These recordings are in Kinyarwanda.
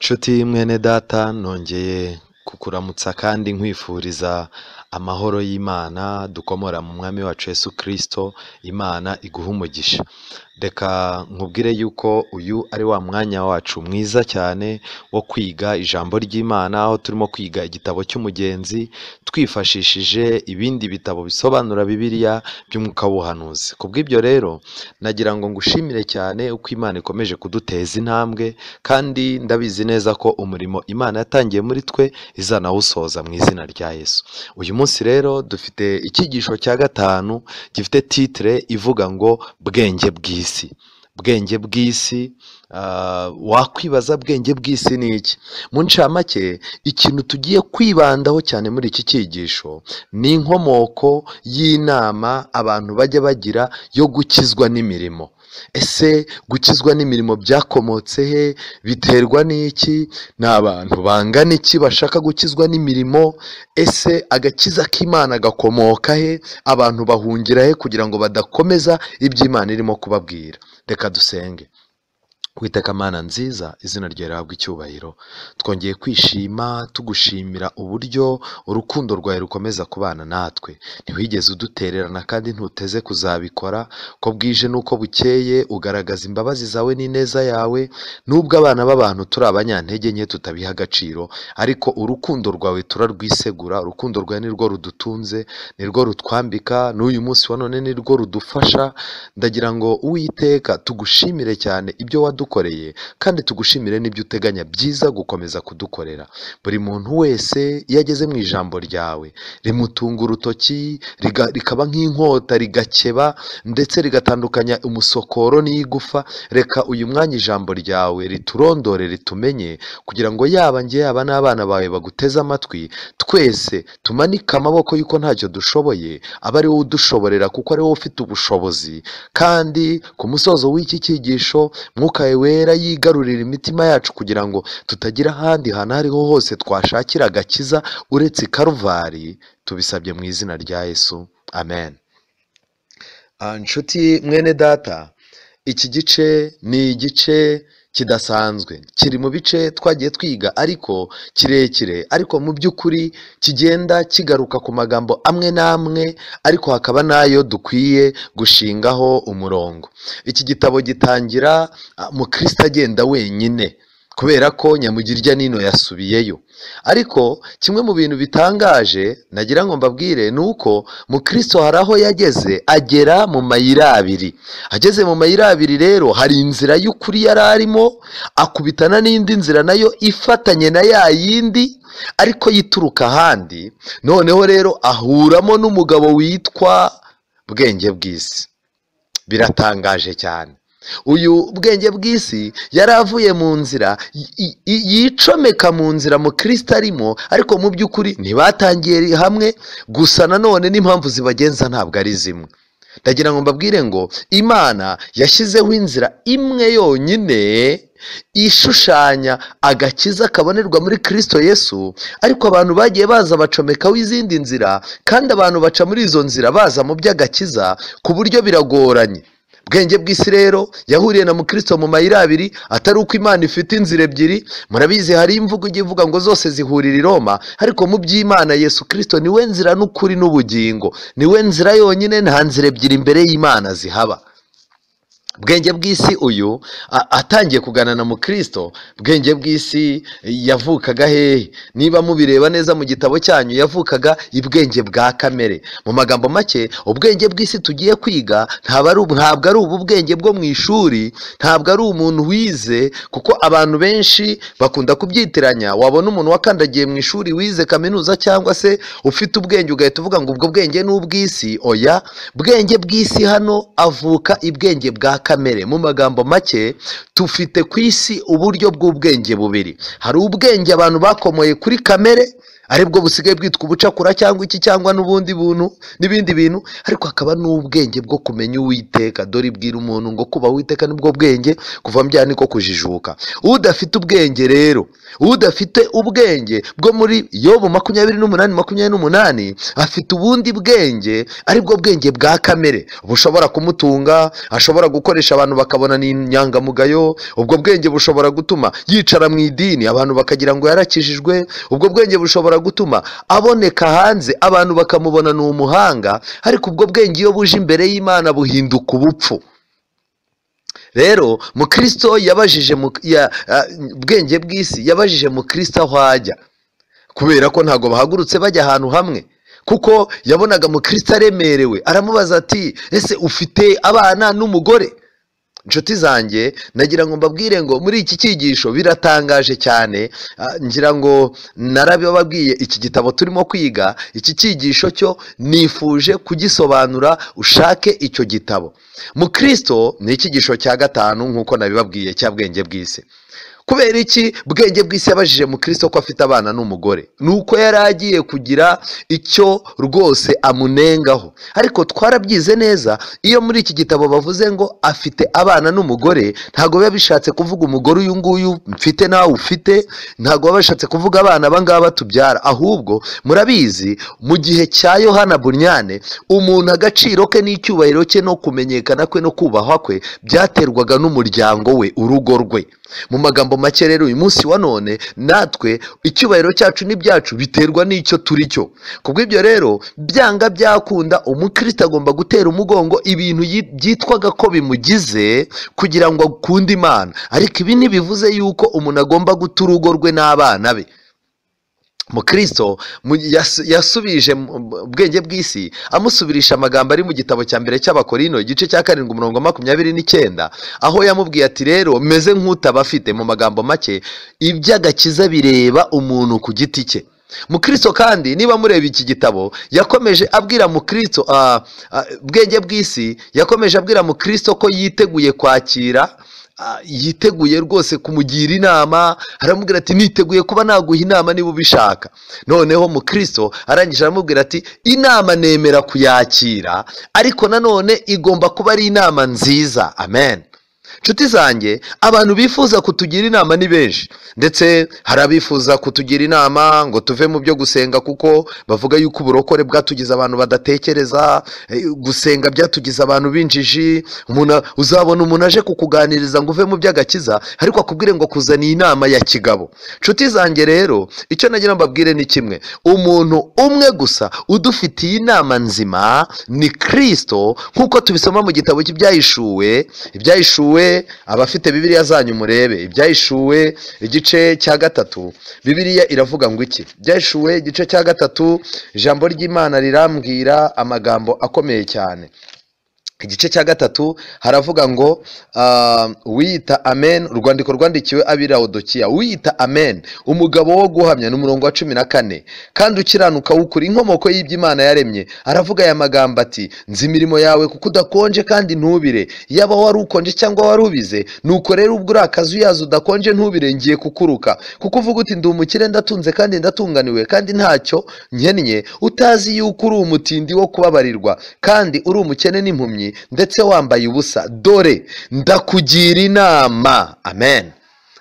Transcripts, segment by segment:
Nshuti mwene data, nongeye kukuramutsa kandi nkwifuriza amahoro y'Imana dukomora mu mwami wacu Yesu Kristo. Imana iguhe umugisha. Reka nkubwire yuko uyu ari wa mwanya wacu mwiza cyane wo kwiga ijambo ry'Imana, aho turimo kwiga igitabo cy'Umugenzi twifashishije ibindi bitabo bisobanura Bibiliya by'umwuka w'ubuhanuzi. Kubw'ibyo rero nagira ngo ngushimire cyane uko Imana ikomeje kuduteza intambwe, kandi ndabizi neza ko umurimo Imana yatangiye muri twe izanawusoza mu izina rya Yesu. Uyu munsi rero dufite icyigisho cya 5 gifite titre ivuga ngo bwenge bw'isi. Bwenge bw'isi, wakwibaza bwenge bw'isi ni iki? Mu ncamake, ikintu tugiye kwibandaho cyane muri iki cyigisho ni inkomoko y'inama abantu bajya bagira yo gukizwa n'imirimo. Ese gukizwa n'imirimo byakomotse he? Biterwa n'iki? Ni abantu bangana iki bashaka gukizwa n'imirimo? Ese agakiza k'Imana gakomoka he? Abantu bahungira he kugira ngo badakomeza ibyo Imana irimo kubabwira? Reka dusenge. Uwiteka Mana nziza, izina ryawe rihabwe icyubahiro. Twongeye kwishima tugushimira uburyo urukundo rwawe rukomeza kubana natwe. Ntiwigeze udutererana kandi ntuteze kuzabikora. Ko bwije n'uko bukeye ugaragaza imbabazi zawe n'ineza yawe. Nubwo abana b'abantu turi abanyantege nke tutabiha agaciro, ariko urukundo rwawe turarwisegura. Urukundo rwawe nirwo rudutunze, nirwo rutwambika, n'uyu munsi wa none nirwo rudufasha. Ndagira ngo Uwiteka tugushimire cyane ibyo wadukoreye, kandi tugushimire n'ibyo uteganya byiza gukomeza kudukorera. Buri muntu wese iyo ageze mu ijambo ryawe rimutunga urutoki, rikaba nk'inkota, rigakeba ndetse rigatandukanya umusokoro n'igufa. Reka uyu mwanya ijambo ryawe riturondore, ritumenye, kugira ngo yaba njye yaba n'abana bawe baguteze amatwi, twese tumanike amaboko yuko ntacyo dushoboye, abe ari wowe udushoborera, kuko ari wowe ufite ubushobozi. Kandi ku musozo w'iki cyigisho Mwuka Wera yigarurira imitima yacu, kugira ngo tutagira ahandi hantu ariho hose twashakira agakiza uretse Karuvari. Tubisabye mu izina rya Yesu, amen. Nshuti mwene data, iki gice ni igice kidasanzwe, kiri mu bice twagiye twiga ariko kirekire, ariko mu by'ukuri kigenda kigaruka ku magambo amwe n'amwe, ariko hakaba n'ayo dukwiye gushingaho umurongo. Iki gitabo gitangira Mukristo agenda wenyine, kubera ko Nyamugirya nino yasubiyeyo. Ariko kimwe mu bintu bitangaje nagira ngo mbabwire ni uko Mukristo hari aho yageze agera mu mayira abiri. Ageze mu mayira abiri rero, hari inzira y'ukuri yari arimo, akubitana n'indi nzira nayo ifatanye na ya yindi ariko yituruka ahandi. Noneho rero ahuramo n'umugabo witwa Bwenge bw'isi. Biratangaje cyane. Uyu Bwenge bw'isi yari avuye mu nzira, yicomeka mu nzira Mukristo arimo, ariko mu by'ukuri ntibatangiye hamwe, gusa nanone n'impamvu zibagenza ntabwo ari zimwe. Ndagira ngo mbabwire ngo Imana yashyizeho inzira imwe yonyine ishushanya agakiza kabonerwa muri Kristo Yesu, ariko abantu bagiye baza bacomekaho izindi nzira, kandi abantu baca muri izo nzira baza mu by'agakiza ku buryo biragoranye. Bwenge bw'isi rero yahuriye na Mukristo mu mayira abiri, atari uko Imana ifite inzira ebyiri. Murabizi hari imvugo ijya ivuga ngo zose zihurira i Roma, ariko mu by'Imana Yesu Kristo niwe nzira n'ukuri n'ubugingo, niwe nzira yonyine, nta nzira ebyiri imbere y'Imana zihaba. Bwenge bw'isi uyu atangiye kugana na Mukristo. Bwenge bw'isi yavukaga hehe? Niba mubireba neza mu gitabo cyanyu, yavukaga ibwenge bwa kamere. Mu magambo make, ubwenge bw'isi tugiye kwiga ntabwo ari ubu bwenge bwo mu ishuri, ntabwo ari umuntu wize, kuko abantu benshi bakunda kubyitiranya. Wabona umuntu wakandagiye mu ishuri wize kaminuza cyangwa se ufite ubwenge ugahita uvuga ngo ubwo bwenge ni ubw'isi. Oya, bwenge bw'isi hano avuka ibwenge bwa kamere. Mu magambo make, tufite ku isi uburyo bw'ubwenge bubiri. Hari ubwenge abantu bakomoye kuri kamere, aribwo busigaye bwitwa ubucakura cyangwa iki cyangwa n'ubundi buntu n'ibindi bintu, ariko hakaba n'ubwenge bwo kumenya Uwiteka. Dore ibwira umuntu ngo kubaha Uwiteka nibwo bwenge, kuva mu byaha niko kujijuka. Udafite ubwenge rero, udafite ubwenge bwo muri Yobu 28:28, afite ubundi bwenge aribwo bwenge bwa kamere bushobora kumutunga, ashobora gukoresha abantu bakabona ni inyangamugayo. Ubwo bwenge bushobora gutuma yicara mu idini abantu bakagira ngo yarakijijwe. Ubwo bwenge bushobora gutuma aboneka hanze abantu bakamubona ni umuhanga, ariko ubwo bwenge iyo buje imbere y'Imana buhinduka ubupfu. Rero Mukristo yabajije bwenge bw'isi, yabajije Mukristo aho ajya, kubera ko ntago bahagurutse bajya ahantu hamwe, kuko yabonaga Mukristo aremerewe. Aramubaza ati ese ufite abana n'umugore? Inshuti zanjye, nagira ngo mbabwire ngo muri iki cyigisho biratangaje cyane. Ngira ngo narabibabwiye, iki gitabo turimo kwiga, iki cyigisho cyo nifuje kugisobanura, ushake icyo gitabo. Mukristo ni icyigisho cya 5 nkuko nabibabwiye cya bwenge bw'isi. Kubera iki bwenge bw'isi yabajije Mukristo ko afite abana n'umugore? Nuko yari agiye kugira icyo rwose amunengaho. Ariko twarabyize neza, iyo muri iki gitabo bavuze ngo afite abana n'umugore, ntago biba bishatse kuvuga umugore uyu nguyu mfite nawe ufite, ntago biba bishatse kuvuga abana abangaba tubyara. Ahubwo murabizi mu gihe cya Yohana Bunyane, umuntu agaciro ke n'icyubahiro cye no kumenyekana kwe no kubahwa kwe byaterwaga n'umuryango we, urugo rwe. Mu magambo make rero, uyu munsi wa none natwe icyubahiro cyacu n'ibyacu biterwa n'icyo turi cyo. Kubw'ibyo rero, byanga byakunda umukristo agomba gutera umugongo ibintu byitwaga ko bimugize kugira ngo akunde Imana. Ariko ibi ntibivuze yuko umuntu agomba guta urugo rwe n'abana be. Mukristo yasubije ubwenge bw'isi amusubirisha amagambo ari mu gitabo cya mbere cy'Abakorino igice cya 7 umurongo 29, aho yamubwiye ati rero meze nk'utabafite. Mu magambo make, iby'agakiza bireba umuntu ku giti cye. Mukristo kandi niba mureba iki gitabo, yakomeje abwira Mukristo bwenge bw'isi, yakomeje abwira Mukristo ko yiteguye kwakira, yiteguye rwose kumugira inama. Aramubwira ati niteguye kuba naguha inama niba ubishaka. Noneho Mukristo arangije aramubwira ati inama nemera kuyakira, ariko nanone igomba kuba ari inama nziza. Amen. Nshuti zanjye, abantu bifuza kutugira inama ni benshi, ndetse hari abifuza kutugira inama ngo tuve mu byo gusenga, kuko bavuga yuko uburokore bwatugize abantu badatekereza, gusenga byatugize abantu b'injiji. Umuntu uzabona umuntu aje kukuganiriza ngo uve mu by'agakiza, ariko akubwire ngo kuzaniye inama ya kigabo. Nshuti zanjye rero, icyo nagira mbabwire ni kimwe, umuntu umwe gusa udufitiye inama nzima ni Kristo, nkuko tubisoma mu gitabo cy'Ibyahishuwe. Ibyahishuwe, abafite Bibiliya zanyu murebe Ibyahishuwe igice cya 3, Bibiliya iravuga ngo iki? Ibyahishuwe igice cya 3, ijambo ry'Imana rirambwira amagambo akomeye cyane. Igice cya 3 haravuga ngo wiyita Amen, urwandiko rwandikiwe ab'i Laodikiya, wiyita Amen, umugabo wo guhamya, ni umurongo wa 14, kandi ukiranuka w'ukuri, inkomoko y'iby'Imana yaremye. Aravuga aya magambo ati nzi imirimo yawe, kuko udakonje kandi ntubire. Yaba wari ukonje cyangwa wari ubize, nuko rero ubwo uri akazuyaza udakonje ntubire, ngiye kukuruka. Kuko uvuga uti ndi umukire, ndatunze kandi ndatunganiwe, kandi ntacyo nkennye, utazi yuko uri umutindi wo kubabarirwa, kandi uri umukene n'impumyi, ndetse wambaye ubusa. Dore ndakugira inama. Amen.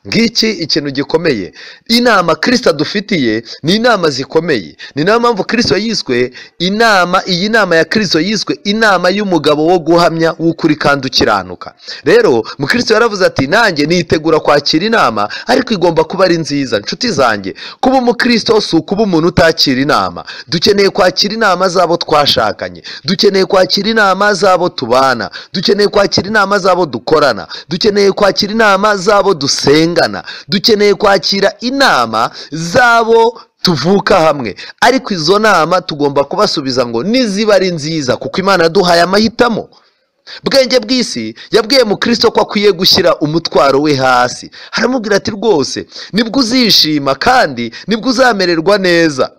Ngiki ikintu gikomeye, inama Kristo adufitiye ni inama zikomeye. Ni nayo mpamvu Kristo yiswe inama, iyi nama ya Kristo yiswe inama y'umugabo wo guhamya w'ukuri kandi ukiranuka. Rero Mukristo yaravuze ati nanjye nitegura kwakira inama, ariko igomba kuba ari nziza. Nshuti zanjye, kuba umukristo si ukuba umuntu utakira inama. Dukeneye kwakira inama z'abo twashakanye, dukeneye kwakira inama z'abo tubana, dukeneye kwakira inama z'abo dukorana, dukeneye kwakira inama z'abo dusenga, dukeneye kwakira inama z'abo tuvuka hamwe. Ariko izo nama tugomba kubasubiza ngo niziba ari nziza, kuko Imana yaduhaye amahitamo. Bwenge bw'isi yabwiye Mukristo ko akwiye gushyira umutwaro we hasi. Aramubwira ati rwose nibwo uzishima kandi nibwo uzamererwa neza.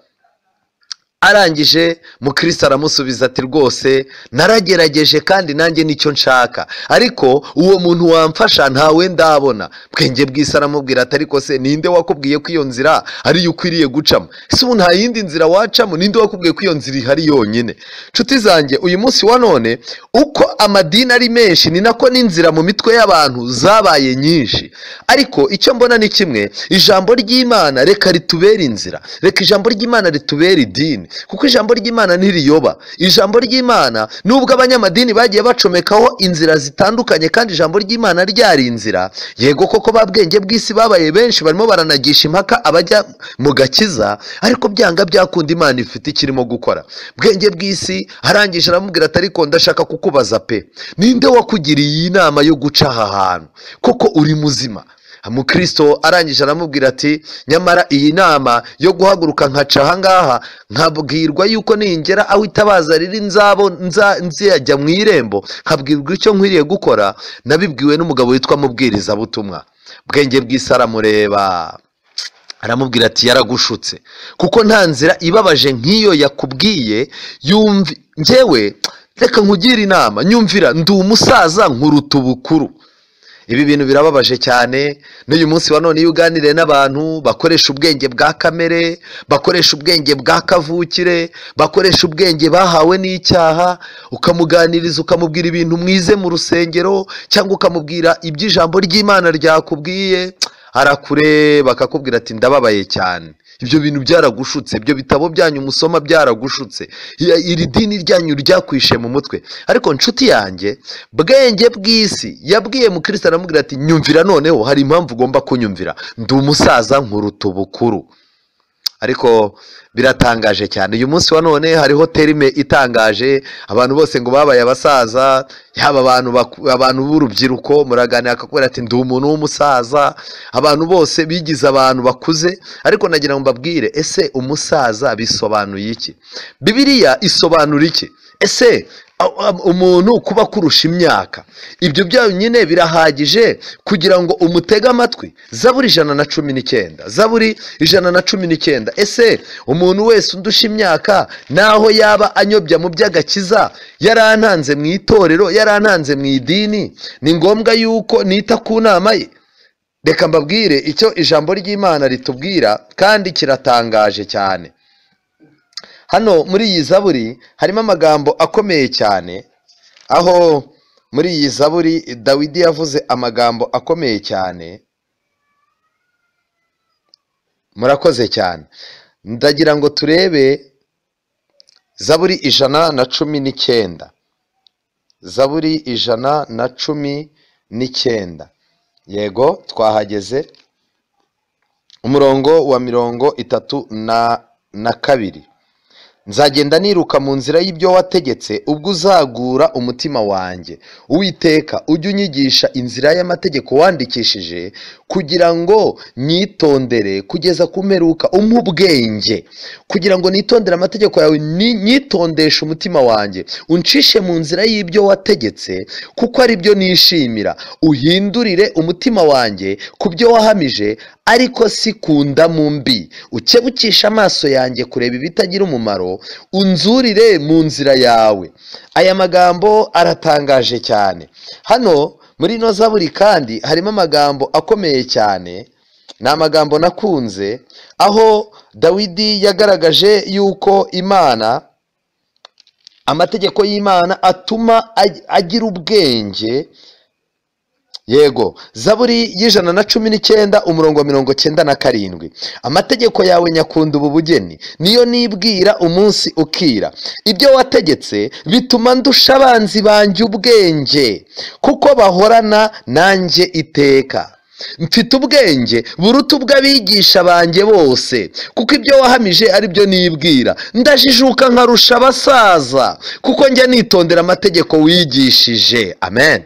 Arangije mukristo aramusubiza ati rwose naragerageje kandi nanjye nicyo nshaka, ariko uwo muntu wamfasha ntawe ndabona. Bwenge bw'isi aramubwira ati ariko se ninde wakubwiye ko iyo nzira ariyo ukwiriye gucamo? Ese ubu nta yindi nzira wacamo? Ninde wakubwiye ko iyo nzira ihari yonyine? Nshuti zanjye, uyu munsi wa none uko amadini ari menshi ni nako n'inzira mu mitwe y'abantu zabaye nyinshi. Ariko icyo mbona ni kimwe, ijambo ry'Imana reka ritubere inzira, reka ijambo ry'Imana ritubere idini, kuko ijambo ry'Imana ntiriyoba. Ijambo ry'Imana nubwo abanyamadini bagiye bacomekaho inzira zitandukanye kandi ijambo ry'Imana ryari inzira, yego koko ba bwenge bw'isi babaye benshi barimo baranagisha impaka abajya mu gakiza, ariko byanga byakunda Imana ifite ikirimo gukora. Bwenge bw'isi arangije aramubwira ati ariko ndashaka kukubaza pe, ninde wakugiriye iyi nama yo guca aha hantu koko uri muzima? Mukristo arangije aramubwira ati nyamara iyi nama yo guhaguruka nkaca ahangaha nkabwirwa yuko ningera aho itabaza riri nzabo nzajya mu irembo nkabwirwa icyo nkwiriye gukora, nabibwiwe n'umugabo witwa Mubwirizabutumwa. Bwenge bw'isi aramureba aramubwira ati yaragushutse, kuko nta nzira ibabaje nk'iyo yakubwiye. Yumva njyewe reka nkugire inama, nyumvira, ndi umusaza nkuruta ubukuru. Ibi bintu birababaje cyane. N'uyu munsi wa none iyo uganiriye n'abantu bakoresha ubwenge bwa kamere, bakoresha ubwenge bwa kavukire, bakoresha ubwenge bahawe n'icyaha, ukamuganiriza ukamubwira ibintu mwize mu rusengero cyangwa ukamubwira iby'ijambo ry'Imana ryakubwiye, arakureba akakubwira ati ndababaye cyane, ibyo bintu byaragushutse, ibyo bitabo byanyu musoma byaragushutse, iri dini ryanyu ryakwishe mu mutwe. Ariko nshuti yanjye, bwenge bw'isi yabwiye mukristo aramubwira ati nyumvira, noneho hari impamvu ugomba kunyumvira, ndi umusaza nkuruta ubukuru. Ariko biratangaje cyane, uyu munsi wa none hariho terime itangaje, abantu bose ngo babaye abasaza, yaba abantu b'urubyiruko muraganira akakubwira ati ndi umuntu w'umusaza, abantu bose bigize abantu bakuze. Ariko nagira ngo mbabwire, ese umusaza bisobanuye iki? Bibiliya isobanura iki? Ese umuntu kuba kurusha imyaka ibyo byonyine birahagije kugira ngo umutege amatwi? Zaburi 119, Zaburi 119. Ese umuntu wese undusha imyaka naho yaba anyobya mu by'agakiza, yarantanze mu itorero, yarantanze mu idini, ni ngombwa yuko nita ku nama ye? Reka mbabwire icyo ijambo ry'Imana ritubwira kandi kiratangaje cyane. Hano muri iyi zaburi harimo amagambo akomeye cyane, aho muri iyi zaburi Dawidi yavuze amagambo akomeye cyane. Murakoze cyane. Ndagira ngo turebe Zaburi 119, Zaburi 119. Yego twahageze, umurongo wa 32. Nzagenda niruka mu nzira y'ibyo wategetse, ubwo uzagura umutima wanjye. Uwiteka ujye unyigisha inzira y'amategeko wandikishije, kugira ngo nyitondere kugeza ku mperuka. Umpe ubwenge kugira ngo nitondere amategeko yawe, nyitondeshe umutima wanjye. Uncishe mu nzira y'ibyo wategetse, kuko ari byo nishimira. Uhindurire umutima wanjye ku byo wahamije, ariko si ku ndamu mbi. Ukebukishe amaso yanjye kureba ibitagira umumaro, unzurire mu nzira yawe. Aya magambo aratangaje cyane. Hano muri ino zaburi kandi harimo amagambo akomeye cyane, ni amagambo nakunze, aho Dawidi yagaragaje yuko Imana, amategeko y'Imana atuma agira ubwenge. Yego, Zaburi 119 umurongo wa 97. Amategeko yawe nyakunda ubu bugeni, niyo nibwira umunsi ukira. Ibyo wategetse bituma ndusha abanzi banjye ubwenge, kuko bahorana nanjye iteka. Mfite ubwenge buruta ubw'abigisha banjye bose, kuko ibyo wahamije ari byo nibwira. Ndajijuka nkarusha abasaza, kuko njya nitondera amategeko wigishije. Amen.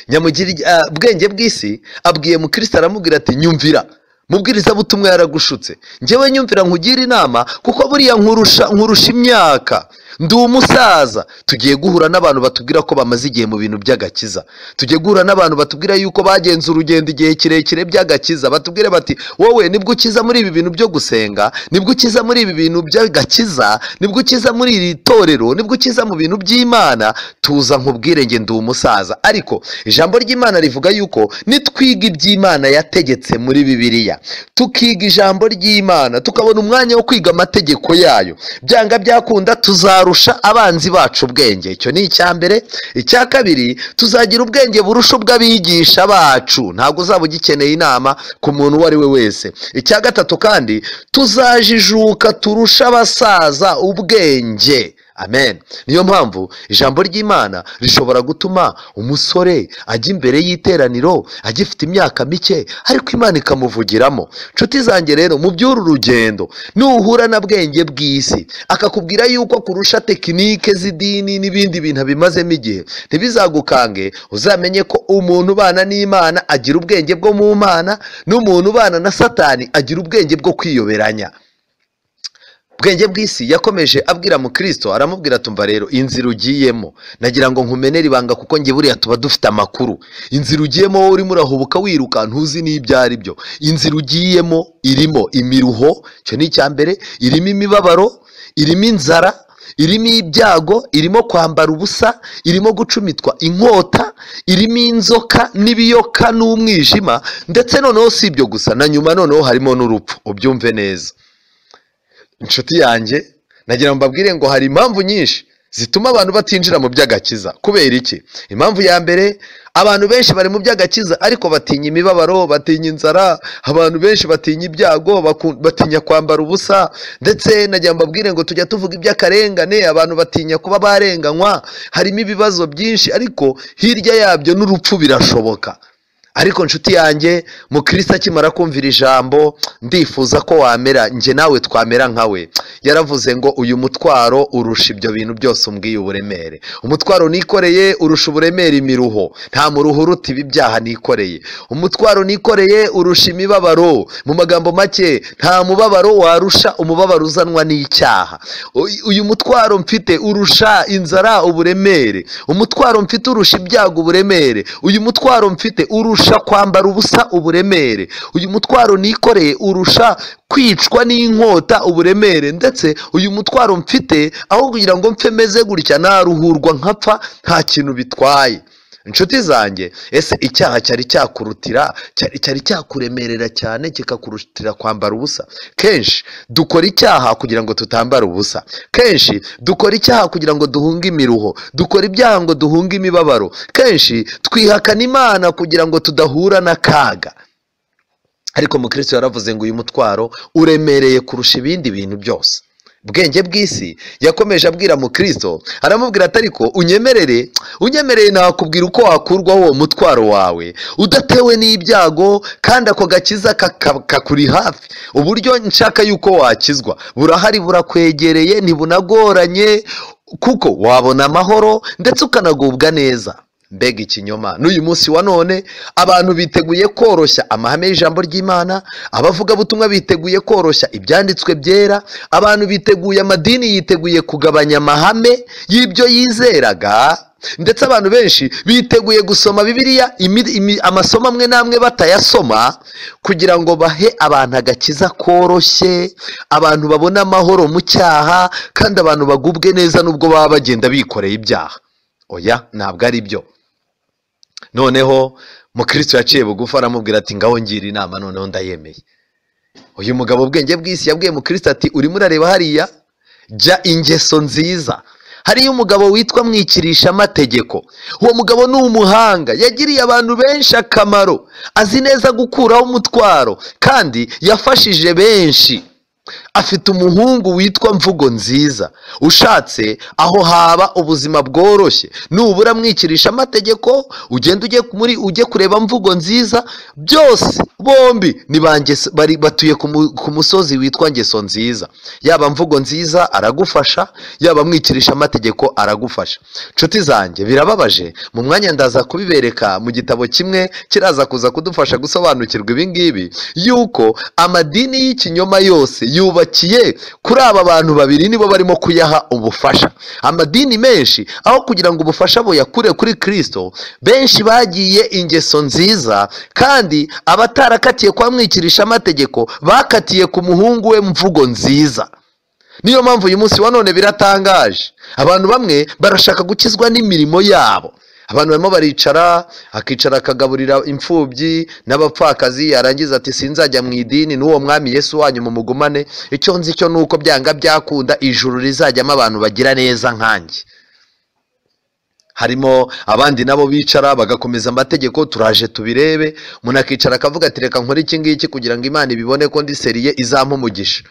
Nyamugira bwenge bw'isi abwiye mukristo aramubwira ati nyumvira, Mubwirizabutumwa yaragushutse. Njyewe nyumvira nkugira inama, kuko buriya nkurusha imyaka, ndi umusaza. Tugiye guhura n'abantu batubwira ko bamaze igihe mu bintu by'agakiza, tugiye guhura n'abantu batubwira yuko bagenze urugendo igihe kirekire by'agakiza, batubwire bati wowe nibwo ukiza muri ibi bintu byo gusenga, nibwo ukiza muri ibi bintu by'agakiza, nibwo ukiza muri iri torero, nibwo ukiza mu bintu by'Imana. Tuza nkubwire nge ndi umusaza. Ariko ijambo ry'Imana rivuga yuko nitwiga iby'Imana yategetse muri Bibiliya, tukiga ijambo ry'Imana, tukabona umwanya wo kwiga amategeko yayo, byanga byakunda tuzarusha abanzi bacu ubwenge. Icyo ni icya mbere. Icya kabiri, tuzagira ubwenge burusha ubw'abigisha bacu. Ntabwo uzaba ugikeneye inama ku muntu uwo ari we wese. Icya gatatu kandi, tuzajijuka turusha abasaza ubwenge. Amen. Niyo mpamvu ijambo ry'Imana rishobora gutuma umusore ajya imbere y'iteraniro agifite imyaka mike, ariko Imana ikamuvugiramo. Nshuti zanjye rero, mu by'uru rugendo nuhura na bwenge bw'isi akakubwira yuko kurusha tekinike z'idini n'ibindi bintu abimazemo igihe, ntibizagukange. Uzamenye ko umuntu ubana n'Imana agira ubwenge bwo mu Mana, n'umuntu ubana na Satani agira ubwenge bwo kwiyoberanya. Bwenge bw'isi yakomeje abwira mukristo, aramubwira tumva rero inzira ugiyemo, nagira ngo nkumenere ibanga kuko nge buriya tuba dufite amakuru. Inzira ugiyemo wowe urimo urahubuka wiruka ntuzi n'ibyo ari byo. Inzira ugiyemo irimo imiruho, icyo ni icya mbere, irimo imibabaro, irimo inzara, irimo ibyago, irimo kwambara ubusa, irimo gucumitwa inkota, irimo inzoka n'ibiyoka n'umwijima, ndetse noneho si ibyo gusa, na nyuma noneho harimo n'urupfu. Ubyumve neza inshuti yanjye, nagira ngo mbabwire ngo hari impamvu nyinshi zituma abantu batinjira mu by'agakiza. Kubera iki? Impamvu ya mbere, abantu benshi bari mu by'agakiza ariko batinya imibabaro, batinya inzara, abantu benshi batinya ibyago, batinya kwambara ubusa. Ndetse nagira ngo mbabwire ngo tujya tuvuga iby'akarengane, abantu batinya kuba barenganywa, harimo ibibazo byinshi, ariko hirya yabyo n'urupfu birashoboka. Ariko nshuti yanjye, mukristo akimara kumvira ijambo, ndifuza ko wamera nge nawe twamera nkawe. Yaravuze ngo uyu mutwaro urusha ibyo bintu byose umbwiye uburemere. Umutwaro nikoreye urusha uburemere imiruho, nta muruho uruta ibi byaha nikoreye. Umutwaro nikoreye urusha imibabaro. Mu magambo make, nta mubabaro warusha umubabaro uzanwa n'icyaha. Uyu mutwaro mfite urusha inzara uburemere. Umutwaro mfite urusha ibyago uburemere. Uyu mutwaro mfite urusha kwambara ubusa uburemere. Uyu mutwaro nikoreye urusha kwicwa n'inkota uburemere. Ndetse uyu mutwaro mfite, aho kugira ngo mfe meze gutya, naruhurwa nkapfa nta kintu bitwaye. Inshuti zanjye, ese icyaha cyari cyakurutira, cyari cyakuremerera cyane kikakurutira kwambara ubusa? Kenshi dukora icyaha kugira ngo tutambara ubusa. Kenshi dukora icyaha kugira ngo duhunge imiruho, dukora ibyaha ngo duhunge imibabaro. Kenshi twihakana Imana kugira ngo tudahura n'akaga. Ariko mukristo yaravuze ngo uyu mutwaro uremereye kurusha ibindi bintu byose. Bwenge bw'isi yakomeje abwira mukristo, aramubwira ati ariko unyemerere nakubwira uko wakurwaho uwo mutwaro wawe udatewe n'ibyago, kandi ako gakiza kakuri hafi. Uburyo nshaka yuko wakizwa burahari, burakwegereye, ntibunagoranye, kuko wabona amahoro ndetse ukanagubwa neza. Mbega ikinyoma! N'uyu munsi wa none abantu biteguye koroshya amahame y'ijambo ry'Imana, abavugabutumwa biteguye koroshya ibyanditswe byera, abantu biteguye, amadini yiteguye kugabanya amahame y'ibyo yizeraga, ndetse abantu benshi biteguye gusoma Bibiliya amasomo amwe n'amwe batayasoma, kugira ngo bahe abantu agakiza koroshye, abantu babone amahoro mu cyaha, kandi abantu bagubwe neza nubwo baba bagenda bikoreye ibyaha. Oya, ntabwo ari byo. Noneho mukristo yaciye bugufi aramubwira ati ngaho ngira inama, noneho ndayemeye. Uyu mugabo ubwenge bw'isi yabwiye mukristo ati urimo urareba hariya, jya ingeso nziza. Hariyo umugabo witwa mwikirisha amategeko. Uwo mugabo ni umuhanga, yagiriye abantu benshi akamaro, azi neza gukuraho umutwaro, kandi yafashije benshi. Afite umuhungu witwa Mvugo Nziza. Ushatse aho haba ubuzima bworoshye, nubura mwikirisha amategeko, ugenda ujye kureba Mvugo Nziza, byose bombi ni bari batuye ku musozi witwa Ngeso Nziza. Yaba Mvugo Nziza aragufasha, yaba mwikirisha amategeko aragufasha. Nshuti zanjye, birababaje. Mu mwanya ndaza kubibereka mu gitabo kimwe kiraza kuza kudufasha gusobanukirwa ibi ngibi, yuko amadini y'ikinyoma yose yubakiye kuri aba bantu babiri, nibo barimo kuyaha ubufasha. Amadini menshi aho kugira ngo ubufasha buyakure kuri Kristo, benshi bagiye ingeso nziza, kandi abatarakatiye kwa mwikirisha amategeko bakatiye ku muhungu we Mvugo Nziza. Niyo mpamvu uyu munsi wa none biratangaje, abantu bamwe barashaka gukizwa n'imirimo yabo. Abantu barimo baricara, akicara akagaburira imfubyi n'abapfakazi, yarangiza ati sinzajya mu idini, n'uwo mwami Yesu wanyu mumugumane, icyo nzi cyo nuko byanga byakunda ijuru rizajyamo abantu bagira neza nkanjye. Harimo abandi nabo bicara bagakomeza amategeko, turaje tubirebe. Umuntu akicara akavuga ati reka nkore iki ngiki kugira ngo Imana ibibone ko ndi sérieux, izampa umugisha.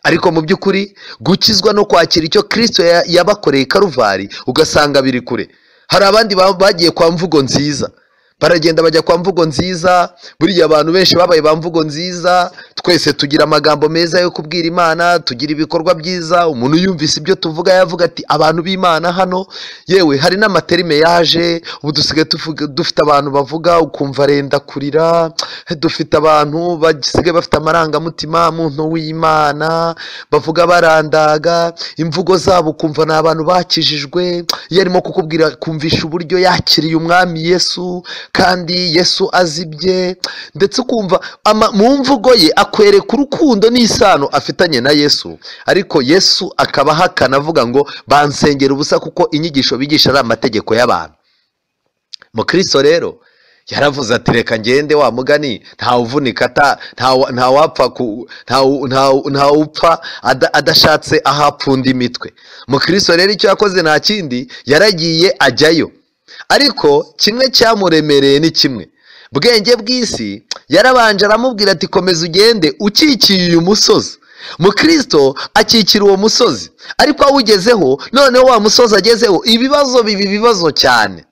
Ariko mu by'ukuri gukizwa no kwakira icyo Kristo yabakoreye i Karuvari ugasanga biri kure. Hari abandi bagiye kwa Mvugo Nziza, baragenda bajya kwa Mvugo Nziza. Buriya abantu benshi babaye ba Mvugo Nziza. Twese tugira amagambo meza yo kubwira Imana, tugira ibikorwa byiza. Umuntu yumvise ibyo tuvuga yavuga ati abantu b'Imana hano. Yewe hari n'amaterime yaje ubu, dusigaye dufite abantu bavuga ukumva arenda kurira. Dufite abantu basigaye bafite amarangamutima, muntu w'Imana, bavuga barandaga, imvugo zabo ukumva ni abantu bakijijwe. Iyo arimo kukubwira kumvisha uburyo yakiriye umwami Yesu, kandi Yesu azibye, ndetse ukumva mu mvugo ye akwereka urukundo n'isano afitanye na Yesu. Ariko Yesu akaba ahakana avuga ngo bansengera ubusa kuko inyigisho bigisha ari amategeko y'abantu. Mukristo rero yaravuze ati reka ngende wa mugani, ntawuvunika, ntawupfa adashatse ahapfunda imitwe. Mukristo rero icyo yakoze nta kindi, yaragiye ajyayo. Ariko kimwe cyamuremereye ni kimwe, bwenge bw'isi yarabanje aramubwira ati komeza ugende ukikiye uyu musozi. Mukristo akikira uwo musozi, ariko awugezeho noneho wa musozi agezeho ibibazo bibi, ibibazo cyane.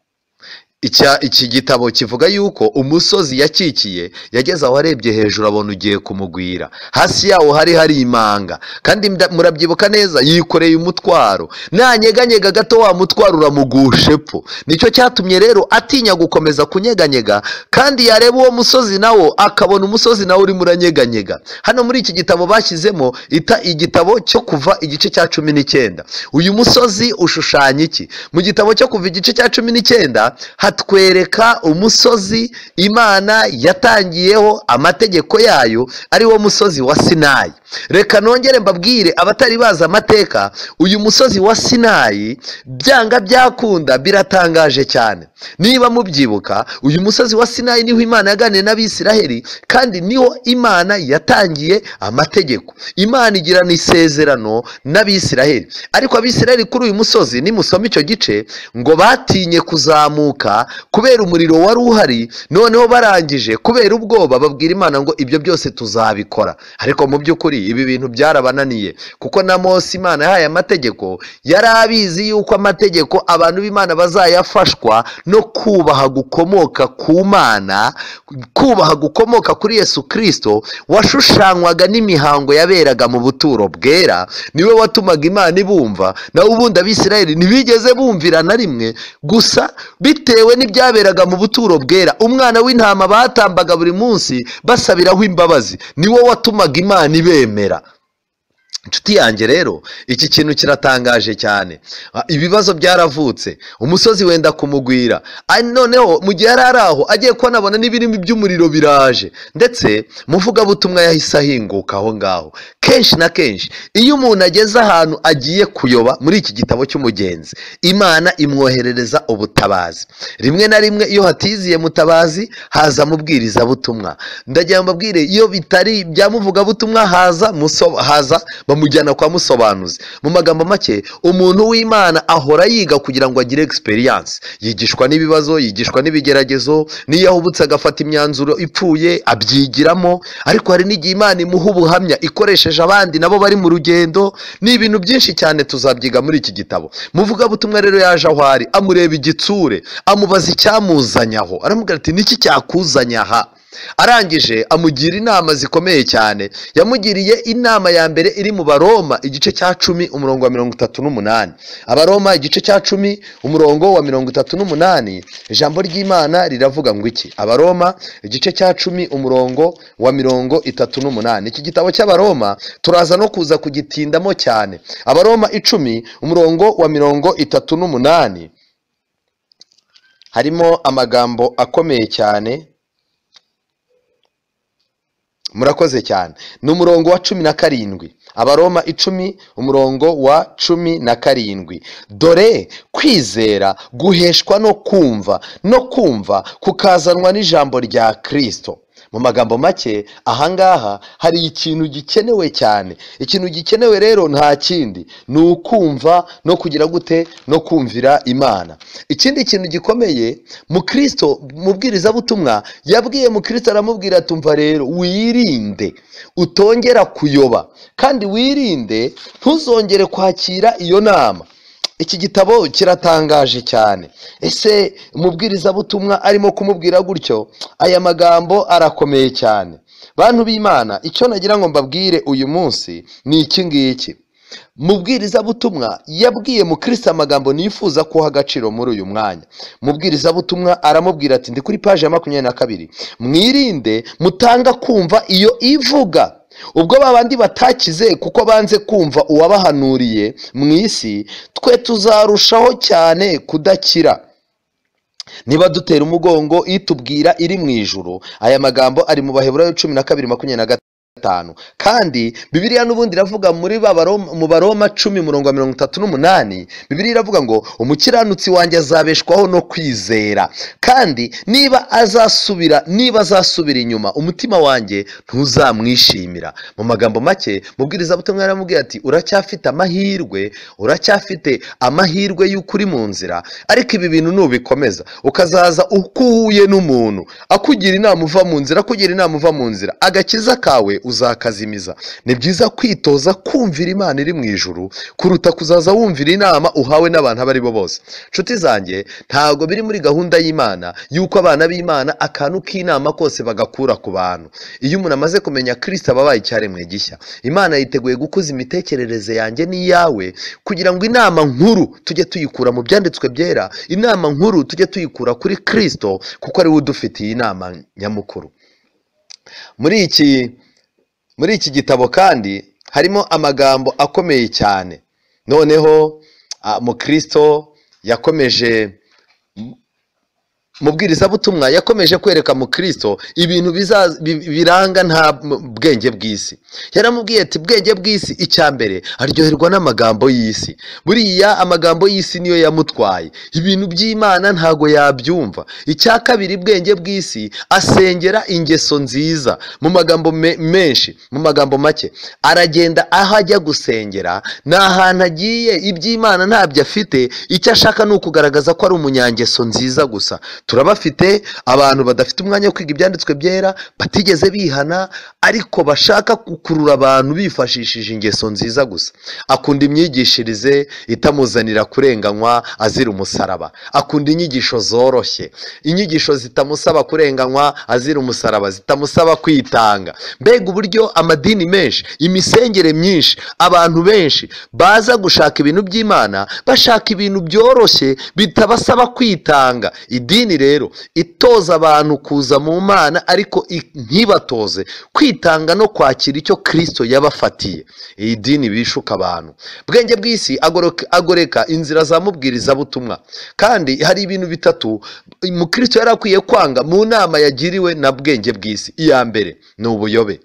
Iki gitabo kivuga yuko umusozi yakikiye yageze aho arebye hejuru abona ugiye kumugwira, hasi yawo hari imanga, kandi murabyibuka neza yikoreye umutwaro, nanyeganyega gato wa mutwaro uramugusha epfo. Nicyo cyatumye rero atinya gukomeza kunyeganyega, kandi yareba uwo musozi nawo akabona umusozi nawo urimo uranyeganyega. Hano muri iki gitabo bashyizemo igitabo cyo Kuva igice cya 19. Uyu musozi ushushanya iki? Mu gitabo cyo Kuva igice cya 19 hatwereka umusozi Imana yatangiyeho amategeko yayo, ari wo musozi wa Sinayi. Reka nongere mbabwire abatari bazi amateka, uyu musozi wa Sinayi byanga byakunda biratangaje cyane. Niba mubyibuka, uyu musozi wa Sinayi niho Imana yaganiriye n'Abisiraheli, kandi niho Imana yatangiye amategeko. Imana igirana isezerano n'Abisiraheli. Ariko Abisiraheli kuri uyu musozi, nimusoma icyo gice, ngo batinye kuzamuka kubera umuriro wari uhari. Noneho barangije kubera ubwoba babwira Imana ngo ibyo byose tuzabikora. Ariko mu by'ukuri ibi bintu byarabananiye, kuko na Mose Imana yahaye amategeko yari abizi yuko amategeko abantu b'Imana bazayafashwa no kubaha gukomoka ku Mana, kubaha gukomoka kuri Yesu Kristo washushanywaga n'imihango yaberaga mu buturo bwera, niwe watumaga Imana ibumva. Naho ubundi Abisirayeli ntibigeze bumvira na rimwe, gusa bitewe n'ibyaberaga mu buturo bwera, umwana w'intama batambaga buri munsi basabiraho imbabazi, niwo watumaga Imana ibemera. Inshuti yanjye rero iki kintu kiratangaje cyane. Ibibazo byaravutse, umusozi wenda kumugwira. Noneho mu gihe yari ari aho agiye kubona abona n'ibirimi by'umuriro biraje, ndetse muvugabutumwa yahise ahinguka aho ngaho. Kenshi na kenshi iyo umuntu ageze ahantu agiye kuyoba, muri iki gitabo cy'umugenzi Imana imwoherereza ubutabazi. Rimwe na rimwe iyo hatiziye mutabazi haza mubwirizabutumwa. Ndagira mbabwire, iyo bitari bya muvugabutumwa haza haza Bamujyana kwa musobanuzi. Mu magambo make, umuntu w'Imana ahora yiga kugira ngo agire experience. Yigishwa n'ibibazo, yigishwa n'ibigeragezo, n'iyo ahubutse agafata imyanzuro ipfuye abyigiramo. Ariko hari n'igihe Imana imuha ubuhamya ikoresheje abandi nabo bari mu rugendo. Ni ibintu byinshi cyane tuzabyiga muri iki gitabo. Muvugabutumwa rero yaje aho ari, amureba igitsure, amubaza icyamuzanye aho, aramubwira ati niki cyakuzanye aha? Arangije amugira inama zikomeye cyane. Yamugiriye inama ya mbere iri mu Baroma igice cya 10 umurongo wa 38. Abaroma igice cya 10 umurongo wa 38, ijambo ry'Imana riravuga ngo iki? Abaroma igice cya 10 umurongo wa 38. Iki gitabo cy'Abaroma turaza no kuza kugitindamo cyane. Abaroma 10 umurongo wa 38 harimo amagambo akomeye cyane. Murakoze cyane. Ni umurongo wa 17. Abaroma 10 umurongo wa 17. Dore kwizera guheshwa no kumva, no kumva kukazanwa n'ijambo rya Kristo. Mu magambo make, ahangaha hari ikintu gikenewe cyane. Ikintu gikenewe rero nta kindi, ni ukumva no kugira gute, no kumvira Imana. Ikindi kintu gikomeye, Mukristo mubwirizabutumwa yabwiye Mukristo, aramubwira tumva rero wirinde utongera kuyoba, kandi wirinde ntuzongere kwakira iyo nama. Iki gitabo kiratangaje cyane. Ese umubwirizabutumwa arimo kumubwira gutyo? Aya magambo arakomeye cyane. Bantu b'Imana, icyo nagira ngo mbabwire uyu munsi ni iki ngiki. Mubwirizabutumwa yabwiye Mukristo amagambo nifuza kuha agaciro muri uyu mwanya. Mubwirizabutumwa aramubwira ati, ndi kuri paje ya 22, mwirinde mutanga kumva iyo ivuga. Ubwo babandi batakize kuko banze kumva uwabahanuriye mu isi, twe tuzarushaho cyane kudakira. Niba dutera umugongo itubwira iri mu ijuru. Aya magambo ari mu Baheburayo 12:25. Kandi Bibiliya n'ubundi iravuga muri mu Baroma 10 umurongo wa 38, Bibiliya iravuga ngo umukiranutsi wanjye azabeshwaho no kwizera, kandi niba azasubira inyuma umutima wanjye ntuzamwishimira. Mu magambo make, mubwirizabutumwa yaramubwiye ati uracyafite amahirwe, uracyafite amahirwe y'ukuri mu nzira, ariko ibi bintu nubikomeza ukazaza uko uhuye n'umuntu akugira inama uva mu nzira, akugira inama uva mu nzira, agakiza kawe uzakazimiza. Ni byiza kwitoza kumvira Imana iri mu ijuru kuruta kuzaza wumvira inama uhawe n'abantu abo ari bo bose. Nshuti zanjye, ntabwo biri muri gahunda y'Imana yuko abana b'Imana akantu k'inama kose bagakura ku bantu. Iyo umuntu amaze kumenya Kristo aba abaye icyaremwe gishya. Imana yiteguye gukuza imitekerereze yanjye n'iyawe kugira ngo inama nkuru tujye tuyikura mu byanditswe byera, inama nkuru tujye tuyikura kuri Kristo, kuko ari we udufitiye inama nyamukuru. Muri iki gitabo kandi harimo amagambo akomeye cyane. Noneho Mukristo yakomeje, mubwirizabutumwa yakomeje kwereka Mukristo ibintu biranga nta bwenge bw'isi. Yaramubwiye ati bwenge bw'isi, icya mbere aryoherwa n'amagambo y'isi. Buriya amagambo y'isi niyo yamutwaye, ibintu by'Imana ntago yabyumva. Icya kabiri, bwenge bw'isi asengera ingeso nziza. Mu magambo menshi, mu magambo make, aragenda aho ajya gusengera ni ahantu agiye iby'Imana ntabyo afite, icyo ashaka ni ukugaragaza ko ari umunyangeso nziza gusa. Turabafite abantu badafite umwanya wo kwiga ibyanditswe byera, batigeze bihana, ariko bashaka gukurura abantu bifashishije ingeso nziza gusa. Akunda imyigishirize itamuzanira kurenganywa azira umusaraba. Akunda inyigisho zoroshye, inyigisho zitamusaba kurenganywa azira umusaraba, zitamusaba kwitanga. Mbega uburyo amadini menshi, imisengere myinshi, abantu benshi baza gushaka ibintu by'Imana, bashaka ibintu byoroshye bitabasaba kwitanga. Idini rero itoza abantu kuza mu Mana, ariko ntibatoze kwitanga no kwakira icyo Kristo yabafatiye. Iyi dini bishuka abantu. Bwenge bw'isi agoreka inzira za mubwirizabutumwa. Kandi hari ibintu bitatu Mukristo yari akwiye kwanga mu nama yagiriwe na bwenge bw'isi. Iya mbere ni ubuyobe.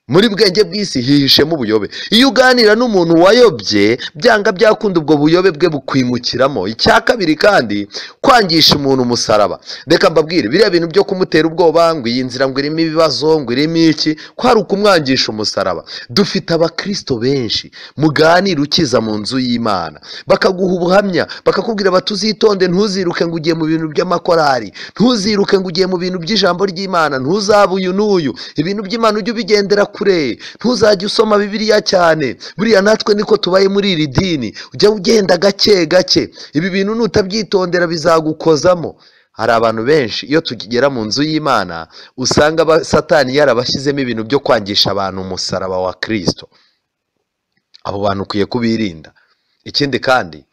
Muri bwenge bw'isi hihishemo ubuyobe. Iyo uganira n'umuntu wayobye, byanga byakunda ubwo buyobe bwe bukwimukiramo. Icya kabiri kandi, kwangisha umuntu umusaraba. Reka mbabwire, biriya bintu byo kumutera ubwoba ngo iyi nzira ngo irimo ibibazo, ngo irimo iki, ko ari ukumwangisha umusaraba. Dufite abakristo benshi muganira ukiza mu nzu y'Imana, bakaguha ubuhamya, bakakubwira bati uzitonde, ntuziruke ngo ugiye mu bintu by'amakorari, ntuziruke ngo ugiye mu bintu by'ijambo ry'Imana, ntuzabe uyu n'uyu, ibintu by'Imana ujye ubigendera kure, ntuzajye usoma Bibiliya cyane. Buriya natwe niko tubaye muri iri dini, ujya ugenda gake gake, ibi bintu nutabyitondera bizagukozamo. Hari abantu benshi iyo tugera mu nzu y'Imana usanga Satani yarabashyizemo ibintu byo kwangisha abantu umusaraba wa Kristo. Abo bantu ukwiye kubirinda. Ikindi kandi,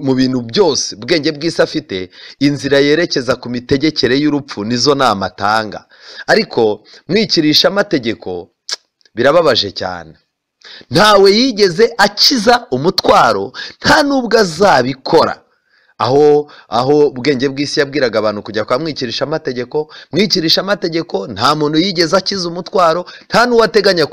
mu bintu byose ubwenge bw'isi afite, inzira yerekeza ku mitegekere y'urupfu nizo nama atanga. Ariko mwikirisha amategeko birababaje cyane. Ntawe yigeze akiza umutwaro, nta nubwo azabikora. Aho ubwenge bw'isi yabwiraga abantu kujya kwa mwikirisha amategeko, nta muntu yigeze akiza umutwaro, nta n'uwateganya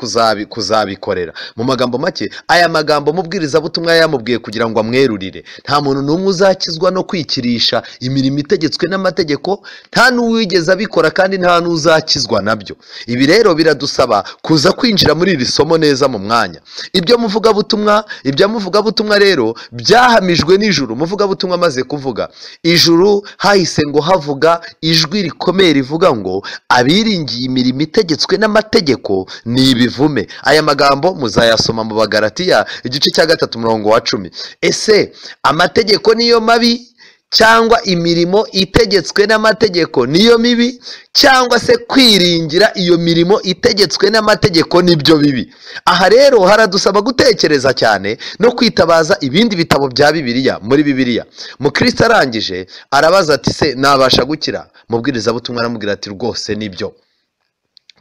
kuzabikorera. Mu magambo make, aya magambo mubwirizabutumwa yamubwiye kugira ngo amwerurire. Nta muntu n'umwe uzakizwa no kwikirisha imirimo itegetswe n'amategeko, nta n'uwigeze abikora kandi nta n'uzakizwa nabyo. Ibi rero biradusaba kuza kwinjira muri iri somo neza mu mwanya. Ibyo muvugabutumwa rero byahamijwe n'ijuru. Muvugabutumwa amaze kuvuga, ijuru hahise ngo havuga ijwi rikomeye rivuga ngo abiringiye imirimo itegetswe n'amategeko ni ibivume. Aya magambo muzayasoma mu Bagalatiya igice cya 3 umurongo wa 10. Ese amategeko niyo mabi, cyangwa imirimo itegetswe n'amategeko niyo mibi, cyangwa se kwiringira iyo mirimo itegetswe n'amategeko nibyo bibi? Aha rero haradusaba gutekereza cyane no kwitabaza ibindi bitabo bya Bibiliya. Muri Bibiliya Mukristo arangije arabaza ati se nabasha gukira? Mubwirizabutumwa aramubwira ati rwose nibyo,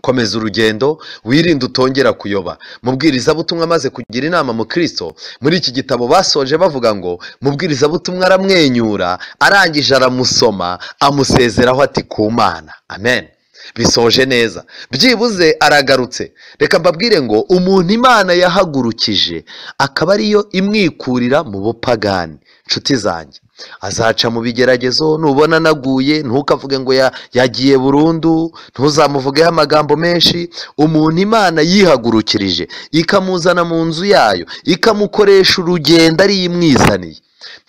komeza urugendo, wirinde utongera kuyoba. Mubwirizabutumwa amaze kugira inama Mukristo, muri iki gitabo basoje bavuga ngo mubwirizabutumwa aramwenyura, arangije aramusoma, amusezeraho ati ku Mana. Amen. Bisoje neza, byibuze aragarutse. Reka mbabwire ngo umuntu Imana yahagurukije akaba ariyo imwikurira mu bupagani, nshuti zanjye, azaca mu bigeragezo. Nubona naguye ntukavuge ngo yagiye burundu, ntuzamuvugeho amagambo menshi. Umuntu Imana yihagurukirije ikamuzana mu nzu yayo, ikamukoresha urugendo ari imwizaniye,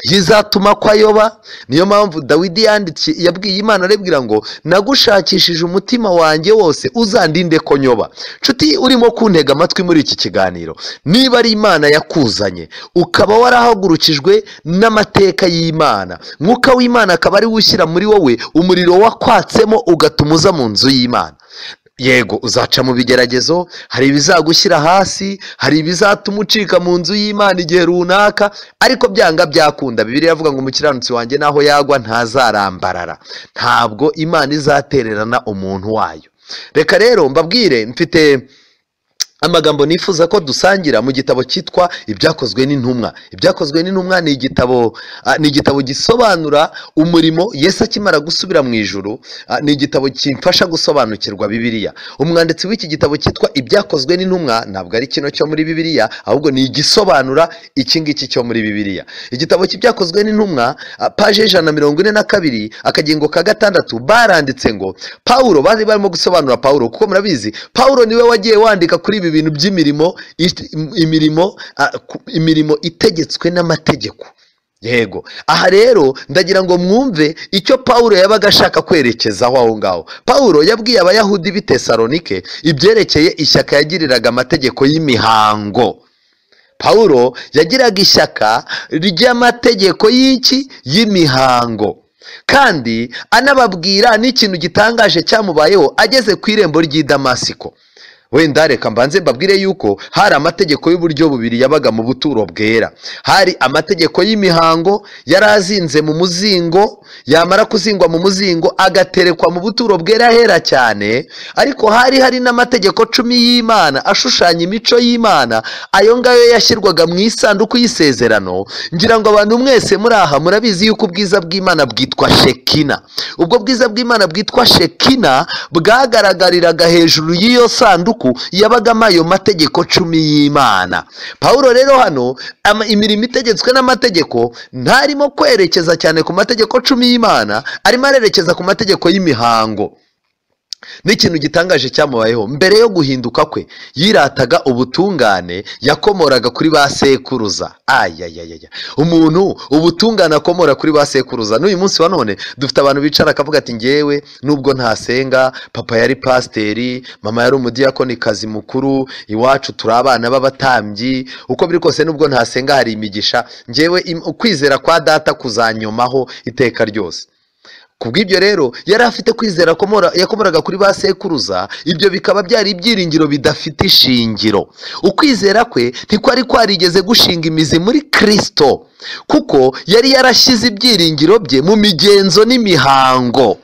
ntizatuma ko ayoba. Niyo mpamvu Dawidi yanditse, yabwiye Imana aribwira ngo nagushakishije umutima wanjye wose, uzandinde ko nyoba. Nshuti urimo kuntega amatwi muri iki kiganiro, niba ari Imana yakuzanye ukaba warahagurukijwe n'amateka y'Imana, Mwuka w'Imana akaba ari ushyira muri wowe umuriro wakwatsemo ugatuma uza mu nzu y'Imana, yego uzaca mu bigeragezo, hari ibizagushyira hasi, hari ibizatuma ucika mu nzu y'Imana igihe runaka, ariko byanga byakunda. Bibiliya iravuga ngo umukiranutsi wanjye naho yagwa ntazarambarara. Ntabwo Imana izatererana umuntu wayo. Reka rero mbabwire, mfite amagambo nifuza ko dusangira mu gitabo cyitwa Ibyakozwe n'Intumwa. Ibyakozwe n'Intumwa ni igitabo gisobanura umurimo Yesu akimara gusubira mu ijuru. Ni igitabo kimfasha gusobanukirwa Bibiliya. Umwanditsi w'iki gitabo cyitwa Ibyakozwe n'Intumwa ntabwo ari kino cyo muri Bibiliya, ahubwo ni igisobanura iki ngiki cyo muri Bibiliya. Igitabo cy'Ibyakozwe n'Intumwa, page 142 akagingo ka 6, baranditse ngo Paulo, bari barimo gusobanura Paulo, kuko murabizi Paulo niwe wagiye wandika kuri ibi bintu by'imirimo, imirimo itegetswe n'amategeko. Yego, aha rero ndagira ngo mwumve icyo Paulo yabaga ashaka kwerekezaho aho ngaho. Paulo yabwiye Abayahudi b'i Tesalonike ibyerekeye ishyaka yagiriraga amategeko y'imihango. Paulo yagiraga ishyaka ry'amategeko y'iki? Y'imihango. Kandi anababwira n'ikintu gitangaje cyamubayeho ageze ku irembo ry'i Damasiko. Wenda reka mbanze mbabwire yuko hari amategeko y'uburyo bubiri yabaga mu buturo bwera. Hari amategeko y'imihango yarazinze mu muzingo, yamara kuzingwa mu muzingo agaterekwa mu buturo bwera hera cyane. Ariko hari n'amategeko 10 y'Imana ashushanya imico y'Imana, ayo ngayo yashyirwaga mu isanduku y'isezerano. Ngira ngo abantu mwese muri aha murabizi yuko ubwiza bw'Imana bwitwa Shekina. Ubwo bwiza bw'Imana bwitwa Shekina bwagaragariraga hejuru y'iyo sanduku isanduku yabagamo ayo mategeko 10 y'Imana. Pawulo rero hano imirimo itegetswe n'amategeko ntarimo kwerekeza cyane ku mategeko 10 y'Imana, arimo arerekeza ku mategeko y'imihango. N'ikintu gitangaje cyamubayeho mbere yo guhinduka kwe, yirataga ubutungane yakomoraga kuri ba sekuruza. Ayayaya, umuntu ubutungane akomora kuri ba sekuruza. N'uyu munsi wa none dufite abantu bicara akavuga ati ngewe nubwo ntasenga, papa yari pasiteri, mama yari umudiyakonikazi mukuru, iwacu turi abana b'abatambyi, uko biri kose nubwo ntasenga hari imigisha, ngewe ukwizera kwa data kuzanyomaho iteka ryose. Kubw'ibyo rero yari afite kwizera yakomoraga kuri ba sekuruza, ibyo bikaba byari ibyiringiro bidafite ishingiro. Ukwizera kwe ntikwari kwarigeze gushinga imizi muri Kristo, kuko yari yarashyize ibyiringiro bye mu migenzo n'imihango.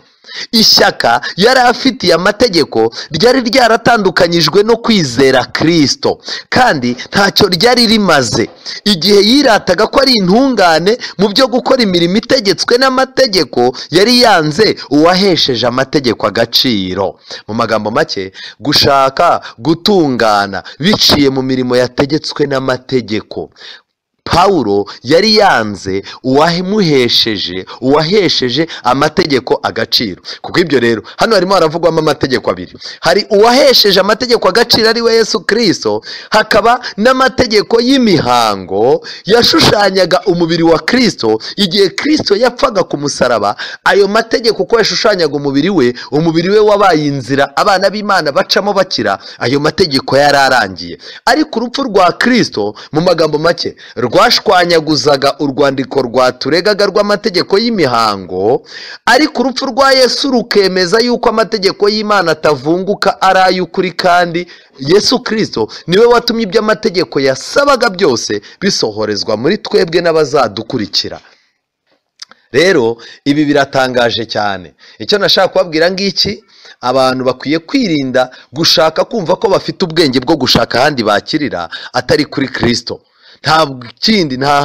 Ishyaka yari afitiye amategeko ryari ryaratandukanyijwe no kwizera Kristo, kandi ntacyo ryari rimaze. Igihe yirataga ko ari intungane mu byo gukora imirimo itegetswe n'amategeko, yari yanze uwahesheje amategeko agaciro. Mu magambo make, gushaka gutungana biciye mu mirimo yategetswe n'amategeko, Pawulo yari yanze uwahesheje amategeko agaciro. Kuko ibyo rero hano harimo haravugwamo amategeko abiri. Hari uwahesheje amategeko agaciro ari we Yesu Kristo, hakaba n'amategeko y'imihango yashushanyaga umubiri wa Kristo. Igihe Kristo yapfaga ku musaraba, ayo mategeko uko yashushanyaga umubiri we wabaye inzira abana b'Imana bacamo bakira, ayo mategeko yararangiye. Ariko urupfu rwa Kristo, mu magambo make, rwashwanyaguzaga urwandiko rwaturegaga rw'amategeko y'imihango, ariko urupfu rwa Yesu rukemeza yuko amategeko y'Imana atavunguka ari ay'ukuri, kandi Yesu Kristo niwe watumye ibyo amategeko yasabaga byose bisohorezwa muri twebwe n'abazadukurikira. Rero ibi biratangaje cyane. Icyo nashaka kubabwira ngiki, abantu bakwiye kwirinda gushaka kumva ko bafite ubwenge bwo gushaka ahandi bakirira atari kuri Kristo. Nta kindi, nta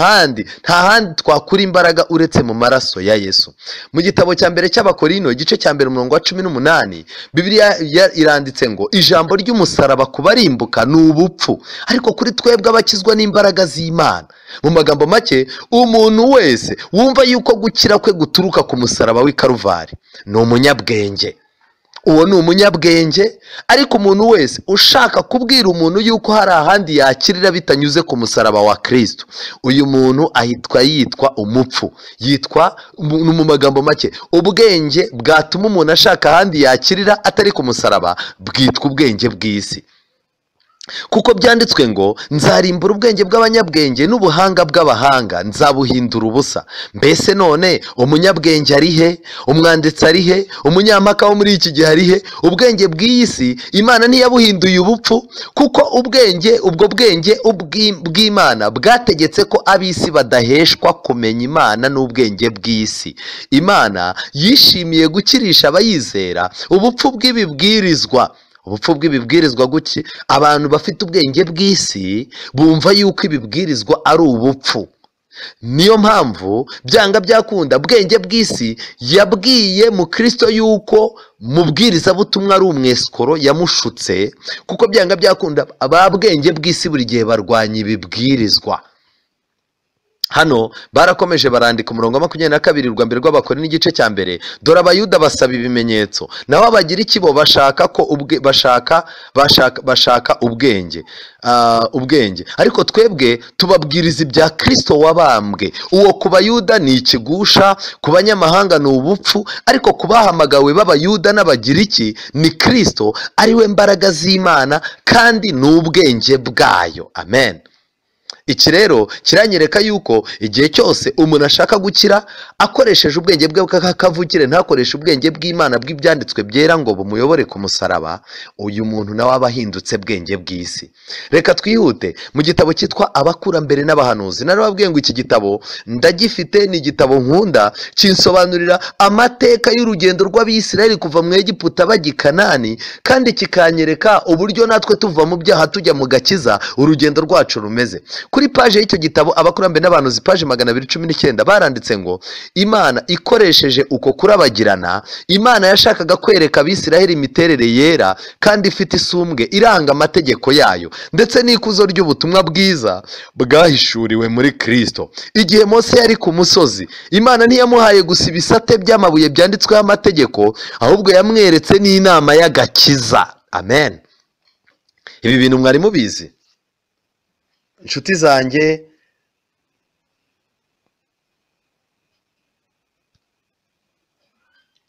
handi twakura imbaraga uretse mu maraso ya Yesu. Mu gitabo cya mbere cy'Abakorino igice cya mbere umurongo wa 18, Bibiliya iranditse ngo ijambo ry'umusaraba kubarimbuka ni ubupfu, ariko kuri twebwe abakizwa n'imbaraga z'Imana. Mu magambo make, umuntu wese wumva yuko gukira kwe guturuka ku musaraba w'i Karuvari ni umunyabwenge. Uwo ni umunyabwenge. Ariko umuntu wese ushaka kubwira umuntu yuko hari ahandi yakirira bitanyuze ku musaraba wa Kristo, uyu muntu ahitwa yitwa umupfu. Yitwa, mu magambo make, ubwenge bwatuma umuntu ashaka ahandi yakirira atari ku musaraba bwitwa ubwenge bw'isi. Kuko byanditswe ngo nzarimbura ubwenge bw'abanyabwenge n'ubuhanga bw'abahanga nzabuhindura ubusa. Mbese none umunyabwenge ari he? Umwanditsi ari he? Umunyampaka wo muri iki gihe ari he? Ubwenge bw'iyi si Imana ntiyabuhinduye ubupfu, kuko ubwenge ubwo bwenge bw'Imana bwategetse ko ab'isi badaheshwa kumenya Imana n'ubwenge bw'isi. Imana yishimiye gukirisha abayizera ubupfu bw'ibibwirizwa. Ubupfu bw'ibibwirizwa guki? Abantu bafite ubwenge bw'isi bumva yuko ibibwirizwa ari ubupfu. Niyo mpamvu byanga byakunda bwenge bw'isi yabwiye mu Kristo yuko mubwiriza butumwa ari umwesikoro yamushutse, kuko byanga byakunda ababwenge bw'isi buri gihe barwanya ibibwirizwa. Hano barakomeje barandika umurongo wa 22 rwa mbere rw'Abakorinto n'igice cya mbere, dore Abayuda basaba ibimenyetso, naho Abagiriki bo bashaka ko bashaka ubwenge, ubwenge. Ariko twebwe tubabwiriza ibya Kristo wabambwe. Uwo ku Bayuda ni ikigusha, ku banyamahanga ni ubupfu, ariko kubahamagawe b'Abayuda n'Abagiriki ni Kristo, ari we mbaraga z'Imana kandi ni ubwenge bwayo. Amen. Iki rero kiranyereka yuko igihe cyose umuntu ashaka gukira akoresheje ubwenge bwe bw'akavukire, ntakoreshe ubwenge bw'Imana bw'ibyanditswe byera ngo bumuyobore ku musaraba, uyu muntu nawe aba ahindutse bwenge bw'isi. Reka twihute mu gitabo cyitwa Abakurambere n'Abahanuzi. Narababwiye ngo iki gitabo ndagifite, ni igitabo nkunda, kinsobanurira amateka y'urugendo rw'Abisirayeli kuva mu Egiputa bajya i Kanani, kandi kikanyereka uburyo natwe tuva mu byaha tujya mu gakiza urugendo rwacu rumeze. Kuri paje y'icyo gitabo Abakurambere n'Abahanuzi, paje 219, baranditse ngo Imana ikoresheje uko kurabagirana, Imana yashakaga kwereka Abisiraheli imiterere yera kandi ifite isumbwe iranga amategeko yayo ndetse n'ikuzo ry'ubutumwa bwiza bwahishuriwe muri Kristo. Igihe Mose yari ku musozi, Imana ntiyamuhaye gusa ibisate by'amabuye byanditsweho amategeko, ahubwo yamweretse n'inama y'agakiza. Amen. Ibi bintu mwari mubizi inshuti zanjye?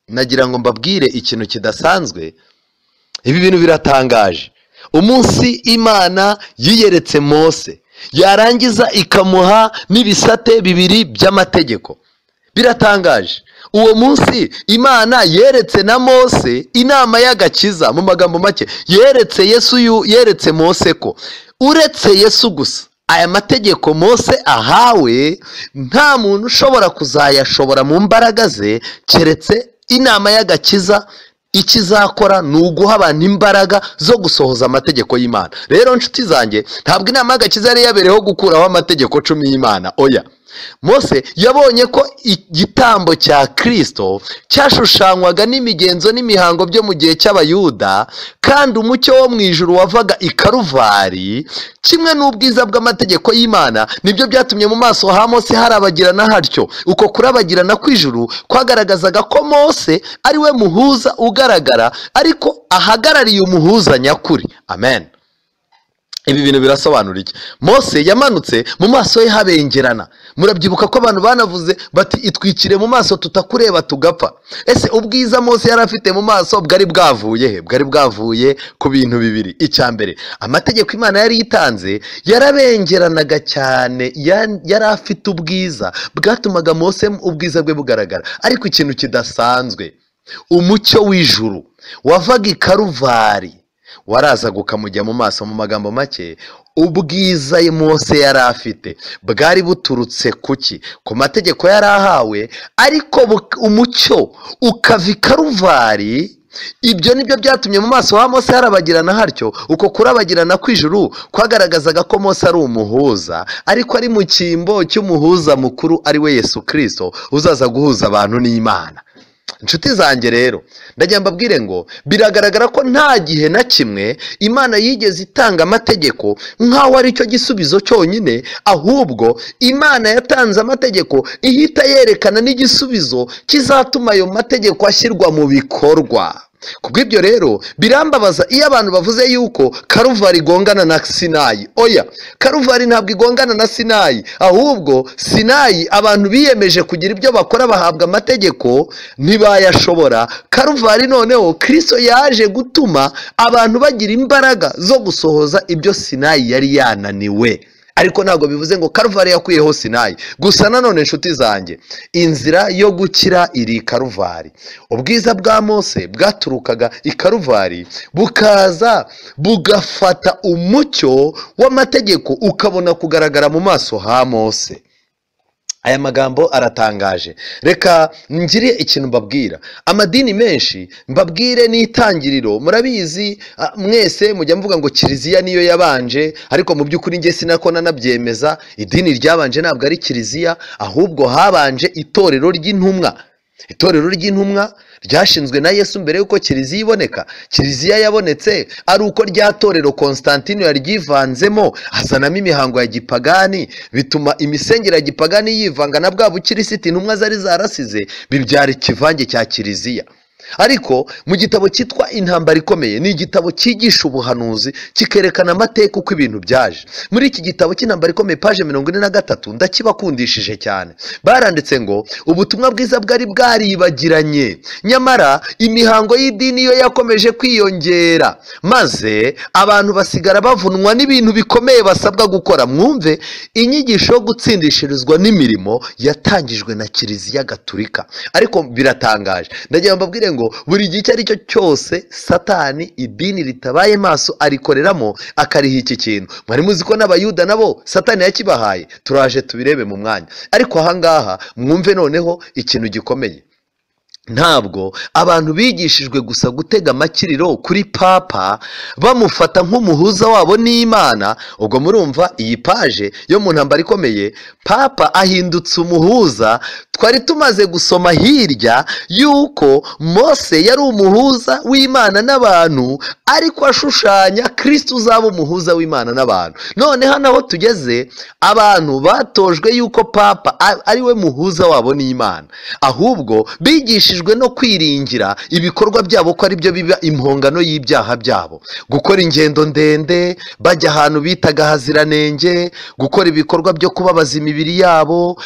Nagira ngo mbabwire ikintu kidasanzwe. Ibi bintu biratangaje. Umunsi Imana yiyeretse Mose, yarangiza ikamuha n'ibisate bibiri by'amategeko. Biratangaje. Uwo munsi Imana yeretse na Mose inama y'agakiza. Mu magambo make, yeretse Yesu, yeretse Mose ko uretse Yesu gusa aya mategeko Mose ahawe nta muntu ushobora kuzayashobora mu mbaraga ze, keretse inama y'agakiza. Ikizakora ni uguha abantu imbaraga zo gusohoza amategeko y'Imana. Rero nshuti zanjye, ntabwo inama y'agakiza yari yabereyeho gukuraho amategeko 10 y'Imana. Oya. Mose yabonye ko igitambo cya Kristo cyashushanywaga n'imigenzo n'imihango byo mu gihe cy'Abayuda, kandi umucyo wo mu ijuru wavaga i Karuvari kimwe n'ubwiza bw'amategeko y'Imana, nibyo byatumye mu maso ha Mose harabagirana hatyo. Uko kurabagirana kw'ijuru kwagaragazaga ko Mose ari we muhuza ugaragara, ariko ahagarariye umuhuza nyakuri. Amen. Ibi bintu birasobanura iki? Mose yamanutse mu maso ye habengerana. Murabyibuka ko abantu banavuze bati itwikire mu maso tutakureba tugapfa. Ese ubwiza Mose yari afite mu maso bwari bwavuye he? Bwari bwavuye ku bintu bibiri. Icya mbere, amategeko Imana yari yitanze yarabengeranaga cyane, yari afite ubwiza bwatumaga Mose ubwiza bwe bugaragara. Ariko ikintu kidasanzwe, umucyo w'ijuru wavaga i Karuvari warazaga ukamujya mu maso. Mu magambo make, ubwiza Mose yari afite bwari buturutse kuki? Ku mategeko yari ahawe, ariko umucyo ukava i Karuvari. Ibyo nibyo byatumye mu maso ha Mose harabagirana hatyo. Uko kurabagirana kw'ijuru kwagaragazaga ko Mose ari umuhuza, ariko ari mu cyimbo cy'umuhuza mukuru ari we Yesu Kristo, uzaza guhuza abantu n'Imana. Inshuti zanjye rero, ndagira mbabwire ngo biragaragara ko nta gihe na kimwe Imana yigeze itanga amategeko nk'aho ari cyo gisubizo cyonyine, ahubwo Imana yatanze amategeko ihita yerekana n'igisubizo kizatuma ayo mategeko ashyirwa mu bikorwa. Kubw'ibyo rero birambabaza iyo abantu bavuze yuko Karuvari igongana na Sinayi. Oya, Karuvari ntabwo igongana na Sinayi, ahubwo Sinayi abantu biyemeje kugira ibyo bakora bahabwa amategeko ntibayashobora. Karuvari noneho Kristo yaje gutuma abantu bagira imbaraga zo gusohoza ibyo Sinayi yari yananiwe. Ariko ntabwo bivuze ngo Karuvari yakuyeho Sinayi. Gusa nanone inshuti zanjye, inzira yo gukira iri Karuvari. Ubwiza bwa Mose bwaturukaga i Karuvari, bukaza bugafata umucyo w'amategeko ukabona kugaragara mu maso ha Mose. Aya magambo aratangaje. Reka ngire ikintu mbabwira. Amadini menshi mbabwire n'itangiriro. Murabizi mwese mujya mvuga ngo Kiliziya niyo yabanje, ariko mu by'ukuri nge sinako nanabyemeza. Idini ryabanje ntabwo ari Kiliziya, ahubwo habanje itorero ry'intumwa. Itorero ry'intumwa ryashinzwe na Yesu mbere yuko Kiliziya iboneka. Kiliziya yabonetse ari uko rya torero Konstantino yaryivanzemo, azanamo imihango ya gipagani, bituma imisengero ya gipagani yivanga na bwa bukirisiti intumwa zari zarasize, bibyara ikivange cya Kiliziya. Ariko mu gitabo cyitwa Intambara Ikomeye, ni igitabo cyigisha ubuhanuzi kikerekana amateka uko ibintu byaje. Muri iki gitabo cy'Intambara Ikomeye, paje 43, ndakibakundishije cyane. Baranditse ngo ubutumwa bwiza bwari bwaribagiranye, nyamara imihango y'idini yo yakomeje kwiyongera, maze abantu basigara bavunwa n'ibintu bikomeye basabwa gukora. Mwumve, inyigisho yo gutsindishirizwa n'imirimo yatangijwe na Kiliziya Gatulika. Ariko biratangaje, ndagira mbabwire ngo buri gihe icyo ari cyo cyose Satani idini ritabaye maso arikoreramo akariha iki kintu. Mwari muzi ko n'Abayuda nabo Satani yakibahaye? Turaje tubirebe mu mwanya. Ariko ahangaha mwumve noneho ikintu gikomeye. Ntabwo abantu bigishijwe gusa gutega amakiriro kuri papa bamufata nk'umuhuza wabo n'Imana. Ubwo murumva iyi paje yo mu ntambara ikomeye, papa ahindutse umuhuza. Twari tumaze gusoma hirya yuko Mose yari umuhuza w'Imana n'abantu, ariko ashushanya Kristo uzaba umuhuza w'Imana n'abantu. None hano aho tugeze, abantu batojwe yuko papa ari we muhuza wabo n'Imana, ahubwo bigishijwe no kwiringira ibikorwa byabo ko ari byo biba impongano y'ibyaha byabo. Gukora ingendo ndende bajya ahantu bitaga haziranenge, gukora ibikorwa byo kubabaza imibiri yabo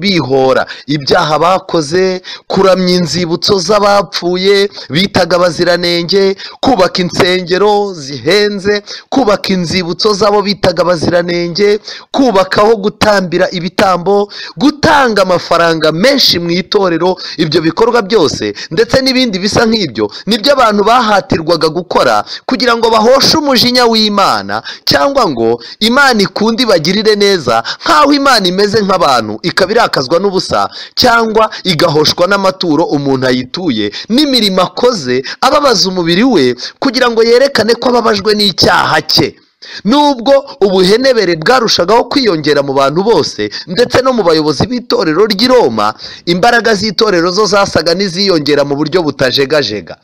bihora ibyaha bakoze, kuramya inzibutso z'abapfuye bitaga abaziranenge, kubaka insengero zihenze, kubaka inzibutso z'abo bitaga abaziranenge, kubaka aho gutambira ibitambo, gutanga amafaranga menshi mu itorero. Ibyo bikorwa byose ndetse n'ibindi bisa nk'ibyo nibyo abantu bahatirwaga gukora kugira ngo bahoshe umujinya w'Imana, cyangwa ngo Imana ikunde ibagirire neza, nk'aho Imana imeze nk'abantu ikaba irakazwa n'ubusa, cyangwa igahoshwa n'amaturo umuntu ayituye n'imirimo akoze ababaza umubiri we kugira ngo yerekane ko ababajwe n'icyaha cye. Nubwo ubuhenebere bwarushagaho kwiyongera mu bantu bose ndetse no mu bayobozi b'itorero ry'i Roma, imbaraga z'itorero zo zasaga n'iziyongera mu buryo butajegajega.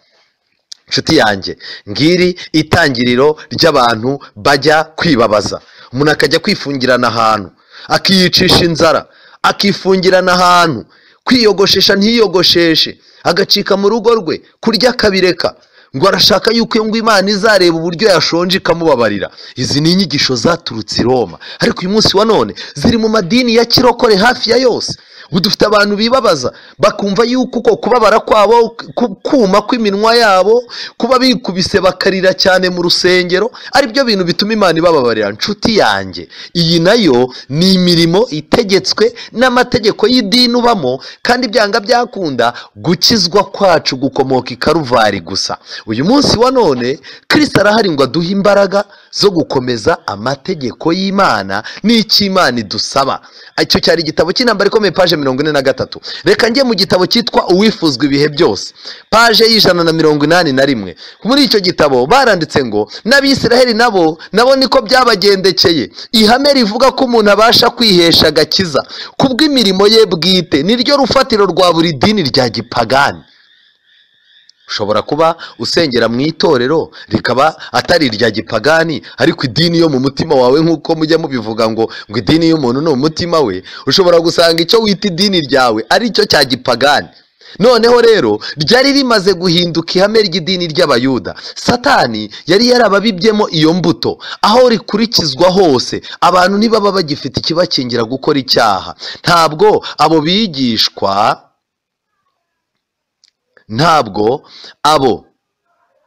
Nshuti yanjye, ngiri itangiriro ry'abantu bajya kwibabaza. Umuntu akajya kwifungirana ahantu, akiyicisha inzara, akifungirana ahantu, kwiyogoshesha ntiyogosheshe, agacika mu rugo rwe, kurya akabireka, ngo arashaka yuko ngo Imana izareba uburyo yashonje ikamubabarira. Izi ni inyigisho zaturutse i Roma, ariko uyu munsi wa none ziri mu madini ya kirokore hafi ya yose. Ubu dufite abantu bibabaza bakumva yuko uko kubabara kwabo, kuma kw'iminwa yabo, kuba bikubise bakarira cyane mu rusengero, ari byo bintu bituma Imana ibababarira. Nshuti yanjye, iyi nayo ni imirimo itegetswe n'amategeko y'idini ubamo, kandi byanga byakunda gukizwa kwacu gukomoka i Karuvari gusa. Uyu munsi wa none Kristo arahari ngo aduhe imbaraga zo gukomeza amategeko y'Imana n'icyo Imana idusaba. Icyo cyari igitabo cy'intambara ikomeye, paje 43. Reka njye mu gitabo cyitwa Uwifuzwa ibihe byose, paje 181. Muri icyo gitabo baranditse ngo n'Abisiraheli nabo niko byabagendekeye. Ihame rivuga ko umuntu abasha kwihesha agakiza kubw'imirimo ye bwite niryo rufatiro rwa buri dini rya gipagani. Ushobora kuba usengera mu itorero rikaba atari irya gipagani, ariko idini yo mu mutima wawe, nk'uko mujya mubivuga ngo idini y'umuntu ni umutima we, ushobora gusanga icyo wita idini ryawe ari cyo cya gipagani. Noneho rero ryari rimaze guhinduka ihame ry'idini ry'Abayuda. Satani yari yarababibyemo iyo mbuto, aho rikurikizwa hose abantu ntibaba bagifite ikibakingira gukora icyaha. Ntabwo abo bigishwa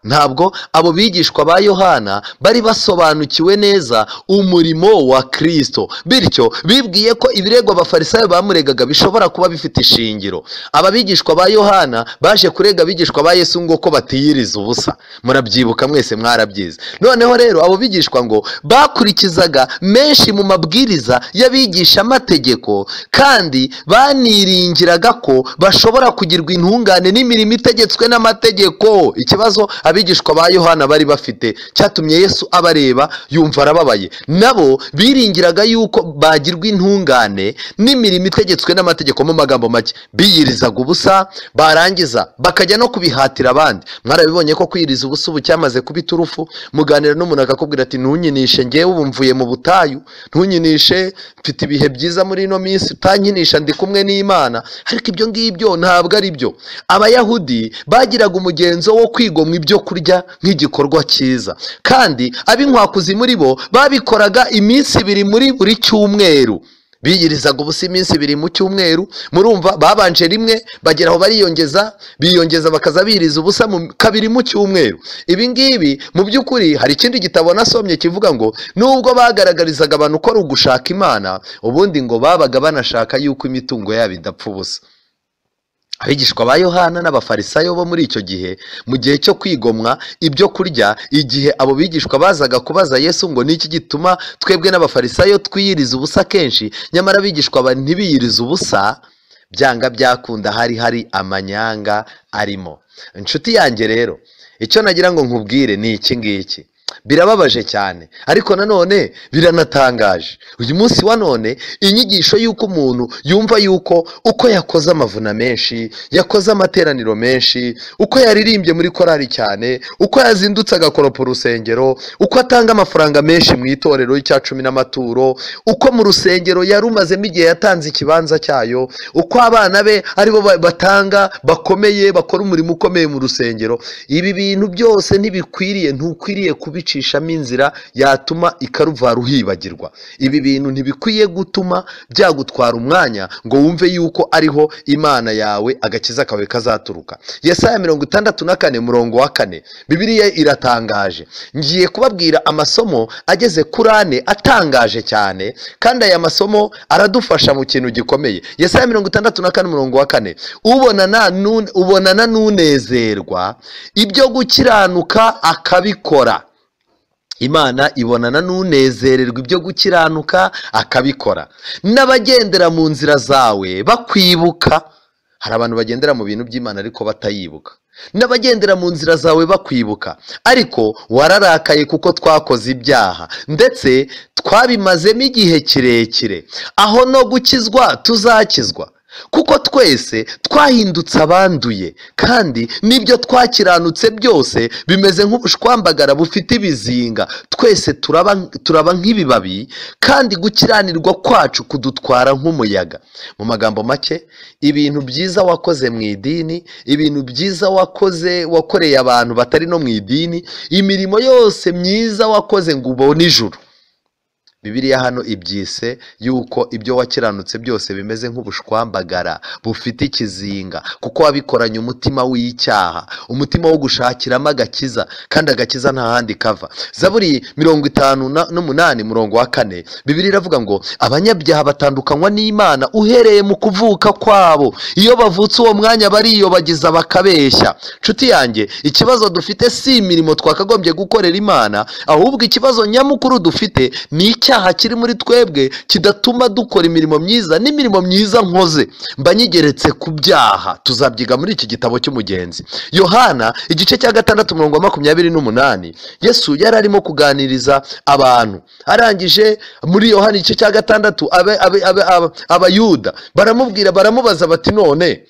ntabwo abo bigishwa ba Yohana bari basobanukiwe neza umurimo wa Kristo, bityo bibwiye ko ibirego abafarisayo bamuregaga bishobora kuba bifite ishingiro. Aba bigishwa ba Yohana baje kurega abigishwa ba Yesu ngo ko batiyiriza ubusa, murabyibuka mwese mwarabyize. Noneho rero abo bigishwa ngo bakurikizaga menshi mu mabwiriza y'abigisha amategeko, kandi baniringiraga ko bashobora kugirwa intungane n'imirimo itegetswe n'amategeko. Ikibazo abigishwa ba Yohana bari bafite cyatumye Yesu abareba yumva arababaye. Nabo biringiraga yuko bagirwa intungane n'imirimo itegetswe n'amategeko. Mu magambo make, biyirizaga ubusa, barangiza bakajya no kubihatira abandi. Mwarabibonye ko kwiyiriza ubusa ubu cyamaze kuba iturufu. Muganira n'umuntu akakubwira ati ntunyinishe, ngewe ubu mvuye mu butayu, ntunyinishe, mfite ibihe byiza muri ino minsi, utanyinisha ndi kumwe n'Imana. Ariko ibyo ngibyo ntabwo ari byo. Abayahudi bagiraga umugenzo wo kwigomwa ibyo kurya nk'igikorwa cyiza, kandi ab'inkwakuzi muri bo babikoraga iminsi ibiri muri buri cyumweru. Biyirizaga ubusa iminsi ibiri mu cyumweru. Murumva babanje rimwe, bagera aho bariyongeza, biyongeza bakaza biriza ubusa kabiri mu cyumweru. Ibi ngibi mu by'ukuri hari ikindi gitabo nasomye kivuga ngo nubwo bagaragarizaga abantu ko ari ugushaka Imana, ubundi ngo babaga banashaka yuko imitungo yabo idapfa ubusa. Abigishwa ba Yohana n'abafarisayo bo muri icyo gihe, mu gihe cyo kwigomwa ibyo kurya, igihe abo bigishwa bazaga kubaza Yesu ngo niki gituma twebwe n'abafarisayo twiyiriza ubusa kenshi, nyamara abigishwa ntibiyiriza ubusa, Byanga byakunda hari amanyanga arimo. Inshuti yanjye rero, icyo nagira ngo nkubwire ni iki ngiki. Birababaje cyane, ariko nanone biranatangaje. Uyu munsi wa none inyigisho y'uko umuntu yumva yuko uko yakoze amavuna menshi, yakoze amateraniro menshi, uko yaririmbye muri korali cyane, uko yazindutse agakoropa urusengero, uko atanga amafaranga menshi mu itorero y'icya 10 n'amaturo, uko mu rusengero yarumazemo igihe yatanze ikibanza cyayo, uko abana be aribo batanga bakomeye, bakora umurimo ukomeye mu rusengero. Ibi bintu byose ntibikwiriye, ntukwiriye kubicishamo inzira yatuma ikaruvaru uhibagirwa. Ibi bintu ntibikwiye gutuma byagutwara umwanya ngo wumve yuko ariho Imana yawe agakiza kawe kazaturuka. Yesaya 64 murongo wa 4, Bibiliya iratangaje. Ngiye kubabwira amasomo ageze kuri 4 atangaje cyane, kandi aya masomo aradufasha mu kintu gikomeye. Yesaya 64 murongo wa 4, ubonana n'unezerwa ibyo gukiranuka akabikora. Imana ibonana n'unezererwa ibyo gukiranuka akabikora, n'abagendera mu nzira zawe bakwibuka. Hari abantu bagendera mu bintu by'Imana ariko batayibuka. N'abagendera mu nzira zawe bakwibuka, ariko wararakaye kuko twakoze ibyaha, ndetse twabimazemo igihe kirekire. Aho no gukizwa tuzakizwa, kuko twese twahindutse abanduye, kandi n'ibyo twakiranutse byose bimeze nk'ubushwambagara bufite ibizinga. Twese turaba nk'ibibabi, kandi gukiranirwa kwacu kudutwara nk'umuyaga. Mu magambo make, ibintu byiza wakoze mu idini, ibintu byiza wakoze wakoreye abantu batari no mu idini, imirimo yose myiza wakoze ngo ubone ijuru, Bibiliya hano ibyise yuko ibyo wakiranutse byose bimeze nk'ubushwambagara bufite ikizinga, kuko wabikoranye umutima w'icyaha, umutima wo gushakiramo agakiza, kandi agakiza nta handi kava. Zaburi 58 murongo wa 4, Bibiliya iravuga ngo abanyabyaha batandukanywa n'Imana uhereye mu kuvuka kwabo. Iyo bavutse uwo mwanya bariyobagiza bakabeshya. Nshuti yanjye, ikibazo dufite si imirimo twakagombye gukorera Imana, ahubwo ikibazo nyamukuru dufite ni icyaha kiri muri twebwe kidatuma dukora imirimo myiza. N'imirimo myiza nkoze mba nyigeretse ku byaha. Tuzabyiga muri iki gitabo cy'umugenzi. Yohana igice cya 6 murongo wa 28, Yesu yari arimo kuganiriza abantu. Arangije muri Yohana igice cya 6, Abayuda baramubwira, baramubaza bati none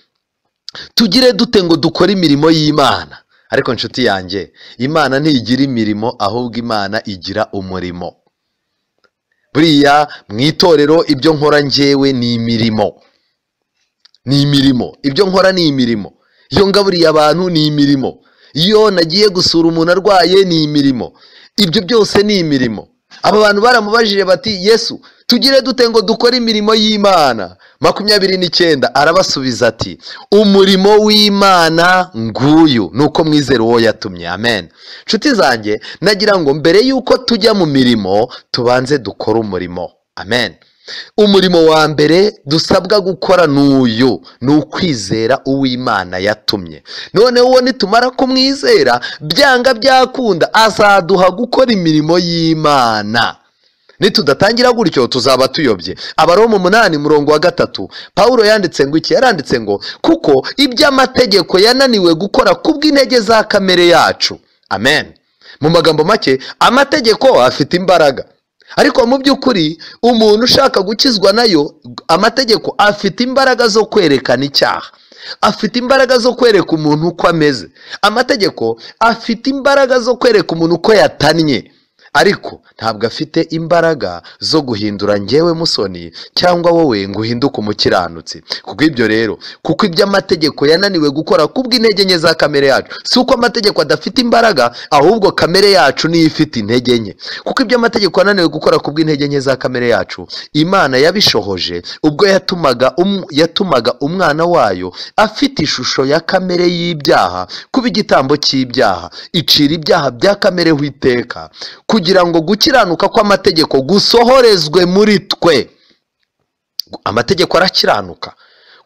tugire dute ngo dukore imirimo y'Imana? Ariko nshuti yanjye, Imana ntigira imirimo, ahubwo Imana igira umurimo. Buriya mu itorero ibyo nkora njyewe ni imirimo, ni imirimo. Ibyo nkora ni imirimo. Iyo ngaburiye abantu ni imirimo. Iyo nagiye gusura umuntu arwaye ni imirimo. Ibyo byose ni imirimo. Aba bantu baramubajije bati Yesu tugire dute ngo dukore imirimo y'Imana? 29 arabasubiza ati umurimo w'Imana nguyu, nuko mwizera uwo yatumye. Amen. Nshuti zanjye, nagira ngo mbere yuko tujya mu mirimo tubanze dukore umurimo. Amen. Umurimo wa mbere dusabwa gukora n'uyu, ni ukwizera uw'Imana yatumye. None uwo nitumara kumwizera, byanga byakunda azaduha gukora imirimo y'Imana. Nitudatangira gutyo tuzaba tuyobye. Abaroma 8 murongo wa 3, Paulo yanditse ngo iki? Yaranditse ngo kuko iby'amategeko yananiwe gukora kubw'intege za kamere yacu. Amen. Mu magambo make, amategeko afite imbaraga, ariko mu by'ukuri umuntu ushaka gukizwa nayo, amategeko afite imbaraga zo kwerekana icyaha, afite imbaraga zo kwereka umuntu uko ameze, amategeko afite imbaraga zo kwereka umuntu uko yatannye, ariko ntabwo afite imbaraga zo guhindura njyewe Musoni cyangwa wowe ngo uhinduke umukiranutsi. Kuko ibyo rero, kuko iby'amategeko yananiwe gukora kubw'intege nke za kamere yacu, si uko amategeko adafite imbaraga, ahubwo kamere yacu niyo ifite intege nke. Kuko iby'amategeko yananiwe gukora kubw'intege nke za kamere yacu, Imana yabishohoje ubwo yatumaga umwana wayo afite ishusho ya kamere y'ibyaha kuba igitambo cy'ibyaha, icira ibyaha bya kamere w'iteka, kugira ngo gukiranuka kw'amategeko gusohorezwe muri twe. Amategeko arakiranuka.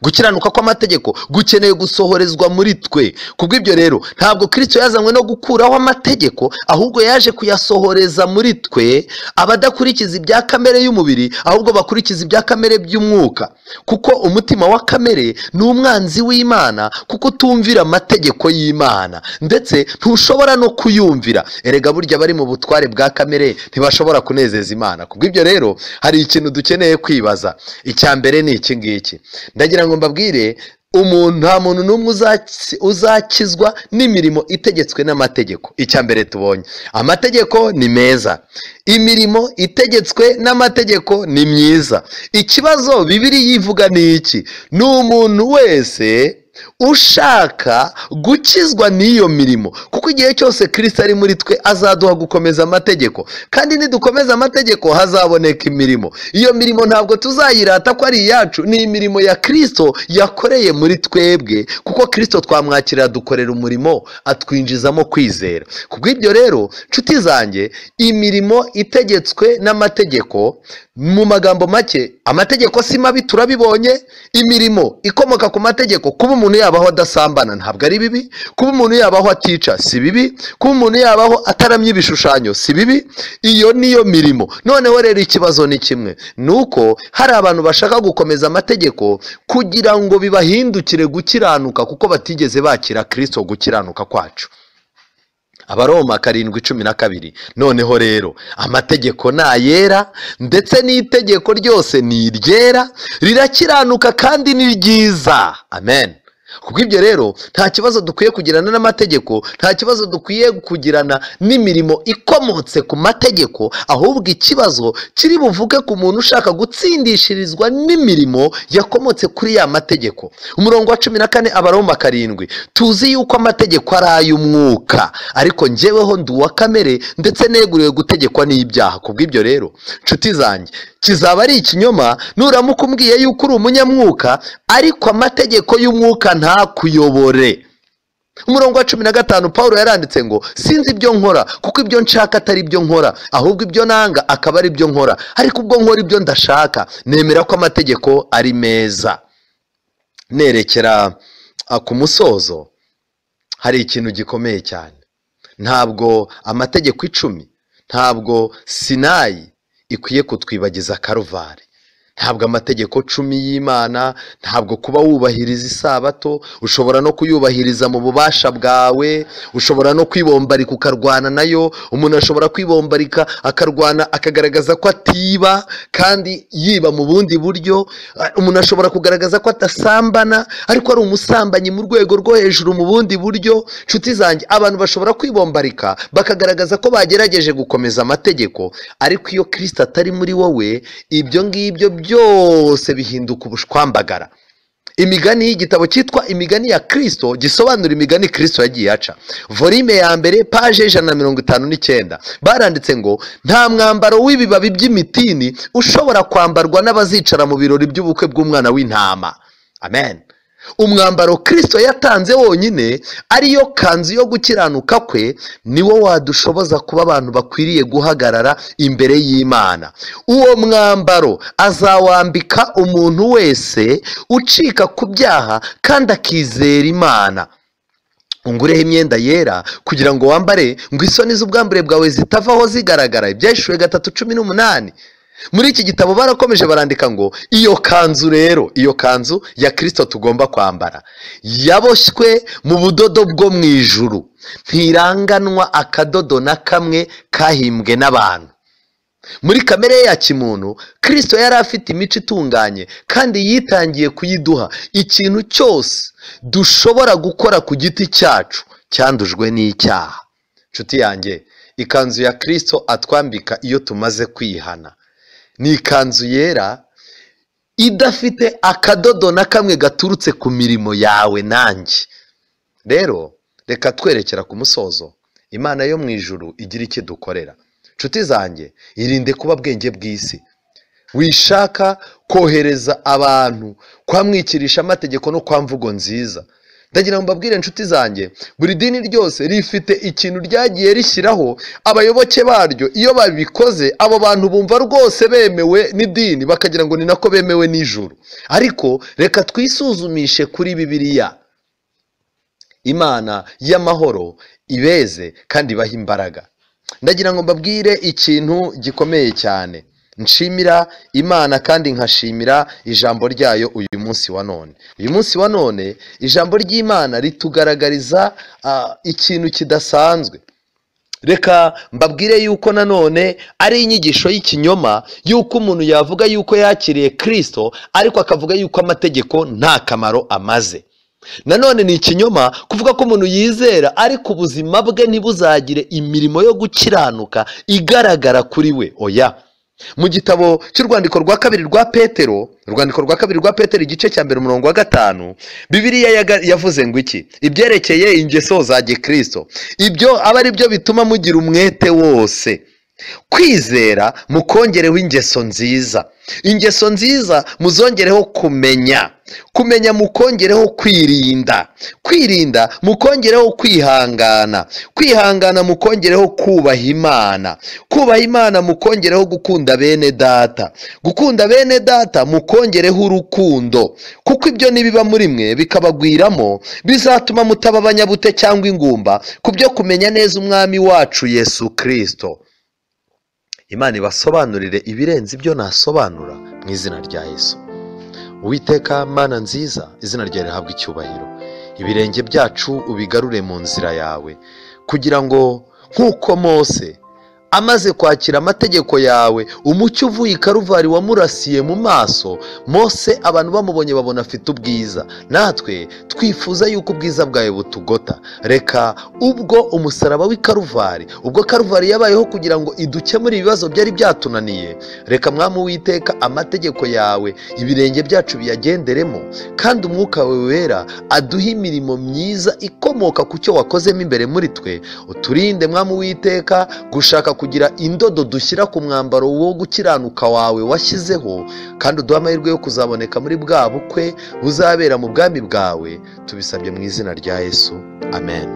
Gukiranuka kw'amategeko gukeneye gusohorezwa muri twe. Kubw'ibyo rero ntabwo Kristo yazanywe no gukuraho amategeko, ahubwo yaje kuyasohoreza muri twe, abadakurikiza ibya kamere y'umubiri ahubwo bakurikiza ibya kamere by'umwuka. Kuko umutima wa kamere ni umwanzi w'Imana, kuko utumvira amategeko y'Imana ndetse ntushobora no kuyumvira. Erega burya bari mu butware bwa kamere ntibashobora kunezeza Imana. Kubw'ibyo rero hari ikintu dukeneye kwibaza. Icya mbere ni iki ngiki, ndagira ngo mbabwire, umuntu nta muntu n'umwe uzakizwa n'imirimo itegetswe n'amategeko. Icya mbere tubonye, amategeko ni meza, imirimo itegetswe n'amategeko ni myiza. Ikibazo Bibiliya ivuga ni iki? Ni umuntu wese ushaka gukizwa n'iyo mirimo, kuko igihe cyose Kristo ari muri twe azaduha gukomeza amategeko, kandi nidukomeza amategeko hazaboneka imirimo. Iyo mirimo ntabwo tuzayirata ko ari iyacu, ni imirimo ya Kristo yakoreye muri twebwe, kuko Kristo twamwakira dukorera umurimo atwinjizamo kwizera. Kubw'ibyo rero nshuti zanjye, imirimo itegetswe n'amategeko, mu magambo make, amategeko si mabi turabibonye. Imirimo ikomoka ku mategeko, kuba umuntu yabaho adasambana ntabwo ari bibi, kuba umuntu yabaho atica si bibi, kuba umuntu yabaho ataramye ibishushanyo si bibi. Iyo niyo mirimo. Noneho rero ikibazo ni kimwe, nuko hari abantu bashaka gukomeza amategeko kugira ngo bibahindukire gukiranuka, kuko batigeze bakira Kristo gukiranuka kwacu. Abaroma 7:12. Noneho rero amategeko ni ayera, ndetse n'itegeko ryose ni iryera, rirakiranuka kandi ni ryiza. Amen. Kubw'ibyo rero nta kibazo dukwiye kugirana n'amategeko, nta kibazo dukwiye kugirana n'imirimo ikomotse ku mategeko, ahubwo ikibazo kiri buvuge ku muntu ushaka gutsindishirizwa n'imirimo yakomotse kuri ya mategeko. Umurongo wa 14 Abaroma 7, tuzi yuko amategeko ari ay'umwuka, ariko njyeweho ndi uwa kamere ndetse neguriwe gutegekwa n'ibyaha. Kubw'ibyo rero nshuti zanjye, kizaba ari ikinyoma nuramuka umbwiye yuko uri umunyamwuka ariko amategeko y'umwuka ntakuyobore. Umurongo wa 15 Paulo yaranditse ngo sinzi ibyo nkora, kuko ibyo nshaka atari ibyo nkora, ahubwo ibyo nanga akaba ari ibyo nkora, ariko ubwo nkora ibyo ndashaka nemera ko amategeko ari meza. Nerekera ku musozo, hari ikintu gikomeye cyane. Ntabwo amategeko 10, ntabwo Sinayi ikwiye kutwibagiza Karuvari. Ntabwo amategeko 10 y'Imana, ntabwo kuba wubahiriza isabato, ushobora no kuyubahiriza mu bubasha bwawe, ushobora no kwibombarika ukarwana nayo. Umuntu ashobora kwibombarika akarwana akagaragaza ko atiba kandi yiba mu bundi buryo. Umuntu ashobora kugaragaza ko atasambana ariko ari umusambanyi mu rwego rwo hejuru mu bundi buryo. Nshuti zanjye, abantu bashobora kwibombarika bakagaragaza ko bagerageje gukomeza amategeko, ariko iyo Kristo atari muri wowe, ibyo ngibyo byose bihinduka ubushwambagara. Imigani, y'igitabo cyitwa Imigani ya Kristo gisobanura imigani Kristo yagiye aca, volume ya 1 page 159, baranditse ngo nta mwambaro w'ibibabi by'imitini ushobora kwambarwa n'abazicara mu birori by'ubukwe bw'umwana w'intama. Amen. Umwambaro Kristo yatanze wonyine, ariyo kanzu yo gukiranuka kwe, niwo wadushoboza kuba abantu bakwiriye guhagarara imbere y'Imana. Uwo mwambaro azawambika umuntu wese ucika ku byaha kandi akizera Imana. Ungureho imyenda yera kugira ngo wambare, ngo isoni z'ubwambure bwawe zitavaho zigaragara. Ibyahishuwe 3:18. Muri iki gitabo barakomeje barandika ngo iyo kanzu rero, iyo kanzu ya Kristo tugomba kwambara, yaboshywe mu budodo bwo mu ijuru, ntiranganwa akadodo na kamwe kahimbwe n'abantu. Muri kamere ya kimuntu, Kristo yari afite imico itunganye kandi yitangiye kuyiduha. Ikintu cyose dushobora gukora ku giti cyacu cyandujwe n'icyaha. Nshuti yanjye, ikanzu ya Kristo atwambika iyo tumaze kwihana ni ikanzu yera idafite akadodo na kamwe gaturutse ku mirimo yawe nanjye. Rero reka twerekera ku musozo. Imana yo mu ijuru igira icyo dukorera. Nshuti zanjye, irinde kuba bwenge bw'isi. Wishaka kohereza abantu kwamwikirisha amategeko no kwa mvugo nziza. Ndagira ngo mbabwire inshuti zanjye, buri dini ryose rifite ikintu ryagiye rishyiraho abayoboke baryo. Iyo babikoze abo bantu bumva rwose bemewe n'idini, bakagira ngo ni nako bemewe n'ijuru. Ariko reka twisuzumishe kuri Bibiliya. Imana y'amahoro ibeze kandi ibaha imbaraga. Ndagira ngo mbabwire ikintu gikomeye cyane. Nshimira Imana kandi nkashimira ijambo ryayo uyu munsi wa none. Uyu munsi wa none ijambo ry'Imana ritugaragariza ikintu kidasanzwe. Reka mbabwire yuko nanone ari inyigisho y'ikinyoma yuko umuntu yavuga yuko yakiriye Kristo ariko akavuga yuko amategeko nta kamaro amaze. Nanone ni ikinyoma kuvuga ko umuntu yizera ariko ubuzima bwe ntibuzagire imirimo yo gukiranuka igaragara kuri we. Oya. Mu gitabo cy'urwandiko rwa kabiri rwa Petero, urwandiko rwa kabiri rwa Petero igice cya 1 umurongo wa 5, Bibiliya yavuze ngo iki? Ibyerekeye ingeso za Gikristo, ibyo aba ari byo bituma mugira umwete wose. Kwizera mukongereho ingeso nziza, ingeso nziza muzongereho kumenya, kumenya mukongereho kwirinda, kwirinda mukongereho kwihangana, kwihangana mukongereho kubaha Imana, kubaha Imana mukongereho gukunda bene data, gukunda bene data mukongereho urukundo, kuko ibyo nibiba muri mwe bikabagwiramo bizatuma mutaba abanyabute cyangwa ingumba ku byo kumenya neza Umwami wacu Yesu Kristo. Imana ibasobanurire ibirenze ibyo nasobanura mu izina rya Yesu. Uwiteka Mana nziza, izina ryawe rihabwe icyubahiro. Ibirenge byacu ubigarure mu nzira yawe, kugira ngo nk'uko Mose amaze kwakira amategeko yawe, umucyo uvuye i Karuvari wamurasiye mu maso, Mose abantu bamubonye babona afite ubwiza. Natwe twifuza yuko ubwiza bwawe butugota. Reka ubwo umusaraba w'i Karuvari, ubwo Karuvari yabayeho kugira ngo idukemure ibibazo byari byatunaniye, reka Mwami Uwiteka amategeko yawe ibirenge byacu biyagenderemo, kandi umwuka wawe wera aduhe imirimo myiza ikomoka ku cyo wakozemo imbere muri twe. Uturinde Mwami Uwiteka gushaka kugira indodo dushyira ku mwambaro wo gukiranuka wawe washyizeho, kandi uduhe amahirwe yo kuzaboneka muri bwa bukwe buzabera mu bwami bwawe. Tubisabye mu izina rya Yesu, amen.